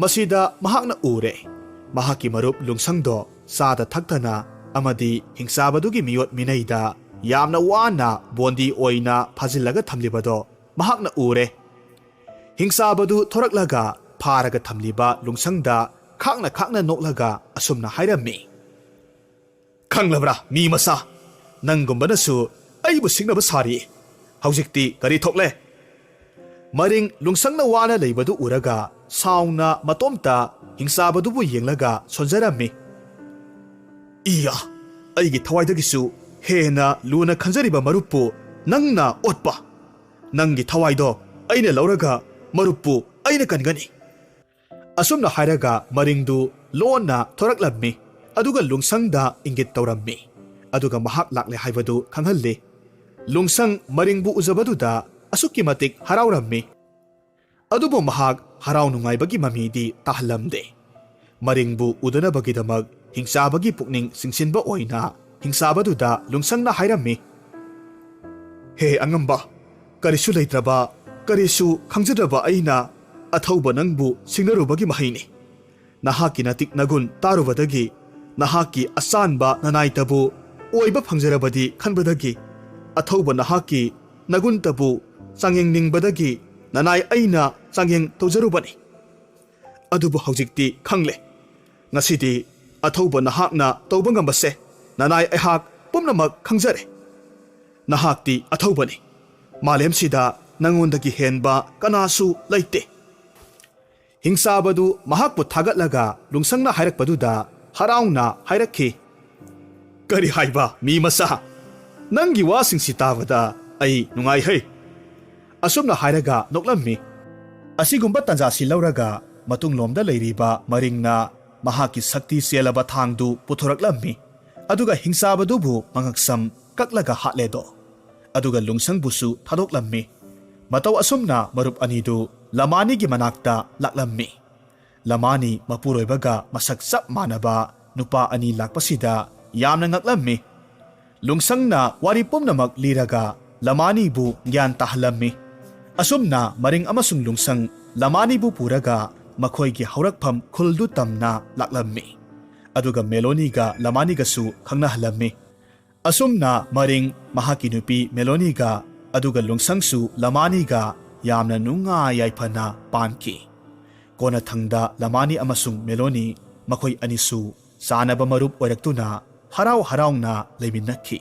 ꯃꯁꯤꯗ ꯃꯍꯥꯛꯅ ꯎꯔꯦ, ꯃꯍꯥꯛꯀꯤ ꯃꯔꯨꯞ ꯂꯨꯡꯁꯪꯗꯣ ꯆꯥꯗ ꯊꯛꯇꯅ ꯑꯃꯗꯤ ꯍꯤꯡꯆꯥꯕꯗꯨꯒꯤ ꯃꯤꯑꯣꯠ ꯃꯤꯅꯩꯗ ꯌꯥꯝꯅ ꯋꯥꯅ ꯕꯣꯟꯗꯤ ꯑꯣꯏꯅ ꯐꯥꯖꯤꯜꯂꯒ ꯊꯝꯂꯤꯕꯗꯣ ꯃꯍꯥꯛꯅ ꯎꯔꯦ꯫ ꯍꯤꯡꯆꯥꯕꯗꯨ ꯊꯣꯔꯛꯂꯒ ꯐꯥꯔꯒ ꯊꯝꯂꯤꯕ ꯂꯨꯡꯁꯪꯗ ꯈꯥꯛꯅ ꯈꯥꯛꯅ ꯅꯣꯛꯂꯒ ꯑꯁꯨꯝꯅ ꯍꯥꯏꯔꯝꯃꯤ, "ꯈꯪꯂꯕ꯭ꯔꯥ ꯃꯤ ꯃꯆꯥ? ꯅꯪꯒꯨꯝꯕꯅꯁꯨ ꯑꯩꯕꯨ ꯁꯤꯡꯅꯕ ꯁꯥꯔꯤ꯫ ꯍꯧꯖꯤꯛꯇꯤ ꯀꯔꯤ ꯊꯣꯛꯂꯦ?" ꯃꯔꯤꯡ ꯂꯨꯡꯁꯪꯅ ꯋꯥꯅ ꯂꯩꯕꯗꯨ ꯎꯔꯒ ꯁꯥꯎꯅ ꯃꯇꯣꯝꯇ ꯍꯤꯡꯆꯥꯕꯗꯨꯕꯨ ꯌꯦꯡꯂꯒ ꯁꯣꯟꯖꯔꯝꯃꯤ꯫ "ꯏꯌꯥ, ꯑꯩꯒꯤ ꯊꯋꯥꯏꯗꯒꯤꯁꯨ ꯍꯦꯟꯅ ꯂꯨꯅ ꯈꯟꯖꯔꯤꯕ ꯃꯔꯨꯞꯄꯨ ꯅꯪꯅ ꯑꯣꯠꯄ! ꯅꯪꯒꯤ ꯊꯋꯥꯏꯗꯣ ꯑꯩꯅ ꯂꯧꯔꯒ ꯃꯔꯨꯞꯄꯨ ꯑꯩꯅ ꯀꯟꯒꯅꯤ!" ꯑꯁꯨꯝꯅ ꯍꯥꯏꯔꯒ ꯃꯔꯤꯡꯗꯨ ꯂꯣꯟꯅ ꯊꯣꯔꯛꯂꯝꯃꯤ, ꯑꯗꯨꯒ ꯂꯨꯡꯁꯪꯗ ꯏꯪꯒꯤꯠ ꯇꯧꯔꯝꯃꯤ, ꯑꯗꯨꯒ ꯃꯍꯥꯛ ꯂꯥꯛꯂꯦ ꯍꯥꯏꯕꯗꯨ ꯈꯪꯍꯜꯂꯤ꯫ ꯂꯨꯡꯁꯪ ꯃꯔꯤꯡꯕꯨ ꯎꯖꯕꯗꯨꯗ ꯑꯁꯨꯛꯀꯤ ꯃꯇꯤꯛ ꯍꯔꯥꯎꯔꯝꯃꯤ꯫ ꯑꯗꯨꯕꯨ ꯃꯍꯥꯛ ꯍꯔꯥꯎ ꯅꯨꯡꯉꯥꯏꯕꯒꯤ ꯃꯃꯤꯗꯤ ꯇꯥꯍꯜꯂꯝꯗꯦ꯫ ꯃꯔꯤꯡꯕꯨ ꯎꯗꯅꯕꯒꯤꯗꯃꯛ ꯍꯤꯡꯆꯥꯕꯒꯤ ꯄꯨꯛꯅꯤꯡ ꯆꯤꯡꯁꯤꯟꯕ ꯑꯣꯏꯅ ꯍꯤꯡꯆꯥꯕꯗꯨꯗ ꯂꯨꯡꯁꯪꯅ ꯍꯥꯏꯔꯝꯃꯤ, "ꯍꯦ ꯑꯉꯝꯕ, ꯀꯔꯤꯁꯨ ꯂꯩꯇ꯭ꯔꯕ, ꯀꯔꯤꯁꯨ ꯈꯪꯖꯗ꯭ꯔꯕ ꯑꯩꯅ ꯑꯊꯧꯕ ꯅꯪꯕꯨ ꯁꯤꯡꯅꯔꯨꯕꯒꯤ ꯃꯍꯩꯅꯤ꯫ ꯅꯍꯥꯛꯀꯤ ꯅꯇꯤꯛ ꯅꯒꯨꯟ ꯇꯥꯔꯨꯕꯗꯒꯤ, ꯅꯍꯥꯛꯀꯤ ꯑꯆꯥꯟꯕ ꯅꯅꯥꯏꯇꯕꯨ ꯑꯣꯏꯕ ꯐꯪꯖꯔꯕꯗꯤ ꯈꯟꯕꯗꯒꯤ, ꯑꯊꯧꯕ ꯅꯍꯥꯛꯀꯤ ꯅꯒꯨꯟꯇꯕꯨ ꯆꯥꯡꯌꯦꯡꯅꯤꯡꯕꯗꯒꯤ ꯅꯅꯥꯏ ꯑꯩꯅ ꯆꯥꯡꯌꯦꯡ ꯇꯧꯖꯔꯨꯕꯅꯤ꯫ ꯑꯗꯨꯕꯨ ꯍꯧꯖꯤꯛꯇꯤ ꯈꯪꯂꯦ꯫ ꯉꯁꯤꯗꯤ ꯑꯊꯧꯕ ꯅꯍꯥꯛꯅ ꯇꯧꯕ ꯉꯝꯕꯁꯦ ꯅꯅꯥꯏ ꯑꯩꯍꯥꯛ ꯄꯨꯝꯅꯃꯛ ꯈꯪꯖꯔꯦ꯫ ꯅꯍꯥꯛꯇꯤ ꯑꯊꯧꯕꯅꯤ꯫ ꯃꯥꯂꯦꯝꯁꯤꯗ ꯅꯉꯣꯟꯗꯒꯤ ꯍꯦꯟꯕ ꯀꯅꯥꯁꯨ ꯂꯩꯇꯦ꯫" ꯍꯤꯡꯆꯥꯕꯗꯨ ꯃꯍꯥꯛꯄꯨ ꯊꯥꯒꯠꯂꯒ ꯂꯨꯡꯁꯪꯅ ꯍꯥꯏꯔꯛꯄꯗꯨꯗ ꯍꯔꯥꯎꯅ ꯍꯥꯏꯔꯛꯈꯤ, "ꯀꯔꯤ ꯍꯥꯏꯕ, ꯃꯤ ꯃꯆꯥ? ꯅꯪꯒꯤ ꯋꯥꯁꯤꯡꯁꯤ ꯇꯥꯕꯗ ꯑꯩ ꯅꯨꯡꯉꯥꯏꯍꯩ꯫" ꯑꯁꯨꯝꯅ ꯍꯥꯏꯔꯒ ꯅꯣꯛꯂꯝꯃꯤ꯫ ꯑꯁꯤꯒꯨꯝꯕ ꯇꯥꯟꯖꯥꯁꯤ ꯂꯧꯔꯒ ꯃꯇꯨꯡꯂꯣꯝꯗ ꯂꯩꯔꯤꯕ ꯃꯔꯤꯡꯅ ꯃꯍꯥꯛꯀꯤ ꯁꯛꯇꯤ ꯆꯦꯜꯂꯕ ꯊꯥꯡꯗꯨ ꯄꯨꯊꯣꯔꯛꯂꯝꯃꯤ, ꯑꯗꯨꯒ ꯍꯤꯡꯆꯥꯕꯗꯨꯕꯨ ꯃꯉꯛꯁꯝ ꯀꯛꯂꯒ ꯍꯥꯠꯂꯦꯗꯣ꯫ ꯑꯗꯨꯒ ꯂꯨꯡꯁꯪꯕꯨꯁꯨ ꯊꯥꯗꯣꯛꯂꯝꯃꯤ꯫ ꯃꯇꯧ ꯑꯁꯨꯝꯅ ꯃꯔꯨꯞ ꯑꯅꯤꯗꯨ ꯂꯃꯥꯅꯤꯒꯤ ꯃꯅꯥꯛꯇ ꯂꯥꯛꯂꯝꯃꯤ꯫ ꯂꯃꯥꯅꯤ ꯃꯄꯨꯔꯣꯏꯕꯒ ꯃꯁꯛ ꯆꯞ ꯃꯥꯟꯅꯕ ꯅꯨꯄꯥ ꯑꯅꯤ ꯂꯥꯛꯄꯁꯤꯗ ꯌꯥꯝꯅ ꯉꯛꯂꯝꯃꯤ꯫ ꯂꯨꯡꯁꯪꯅ ꯋꯥꯔꯤ ꯄꯨꯝꯅꯃꯛ ꯂꯤꯔꯒ ꯂꯃꯥꯅꯤꯕꯨ ꯒ꯭ꯌꯥꯟ ꯇꯥꯍꯜꯂꯝꯃꯤ꯫ ꯑꯁꯨꯝꯅ ꯃꯔꯤꯡ ꯑꯃꯁꯨꯡ ꯂꯨꯡꯁꯪ ꯂꯃꯥꯅꯤꯕꯨ ꯄꯨꯔꯒ ꯃꯈꯣꯏꯒꯤ ꯍꯧꯔꯛꯐꯝ ꯈꯨꯜꯗꯨ ꯇꯝꯅ ꯂꯥꯛꯂꯝꯃꯤ꯫ ꯑꯗꯨꯒ ꯃꯦꯂꯣꯅꯤꯒ ꯂꯃꯥꯅꯤꯒꯁꯨ ꯈꯪꯅꯍꯜꯂꯝꯃꯤ꯫ ꯑꯁꯨꯝꯅ ꯃꯔꯤꯡ, ꯃꯍꯥꯛꯀꯤ ꯅꯨꯄꯤ ꯃꯦꯂꯣꯅꯤꯒ, ꯑꯗꯨꯒ ꯂꯨꯡꯁꯪꯁꯨ ꯂꯃꯥꯅꯤꯒ ꯌꯥꯝꯅ ꯅꯨꯡꯉꯥꯏ ꯌꯥꯏꯐꯅ ꯄꯥꯟꯈꯤ꯫ ꯀꯣꯟꯅꯊꯪꯗ ꯂꯃꯥꯅꯤ ꯑꯃꯁꯨꯡ ꯃꯦꯂꯣꯅꯤ ꯃꯈꯣꯏ ꯑꯅꯤꯁꯨ ꯆꯥꯅꯕ ꯃꯔꯨꯞ ꯑꯣꯏꯔꯛꯇꯨꯅ ꯍꯔꯥꯎ ꯍꯔꯥꯎꯅ ꯂꯩꯃꯤꯟꯅꯈꯤ꯫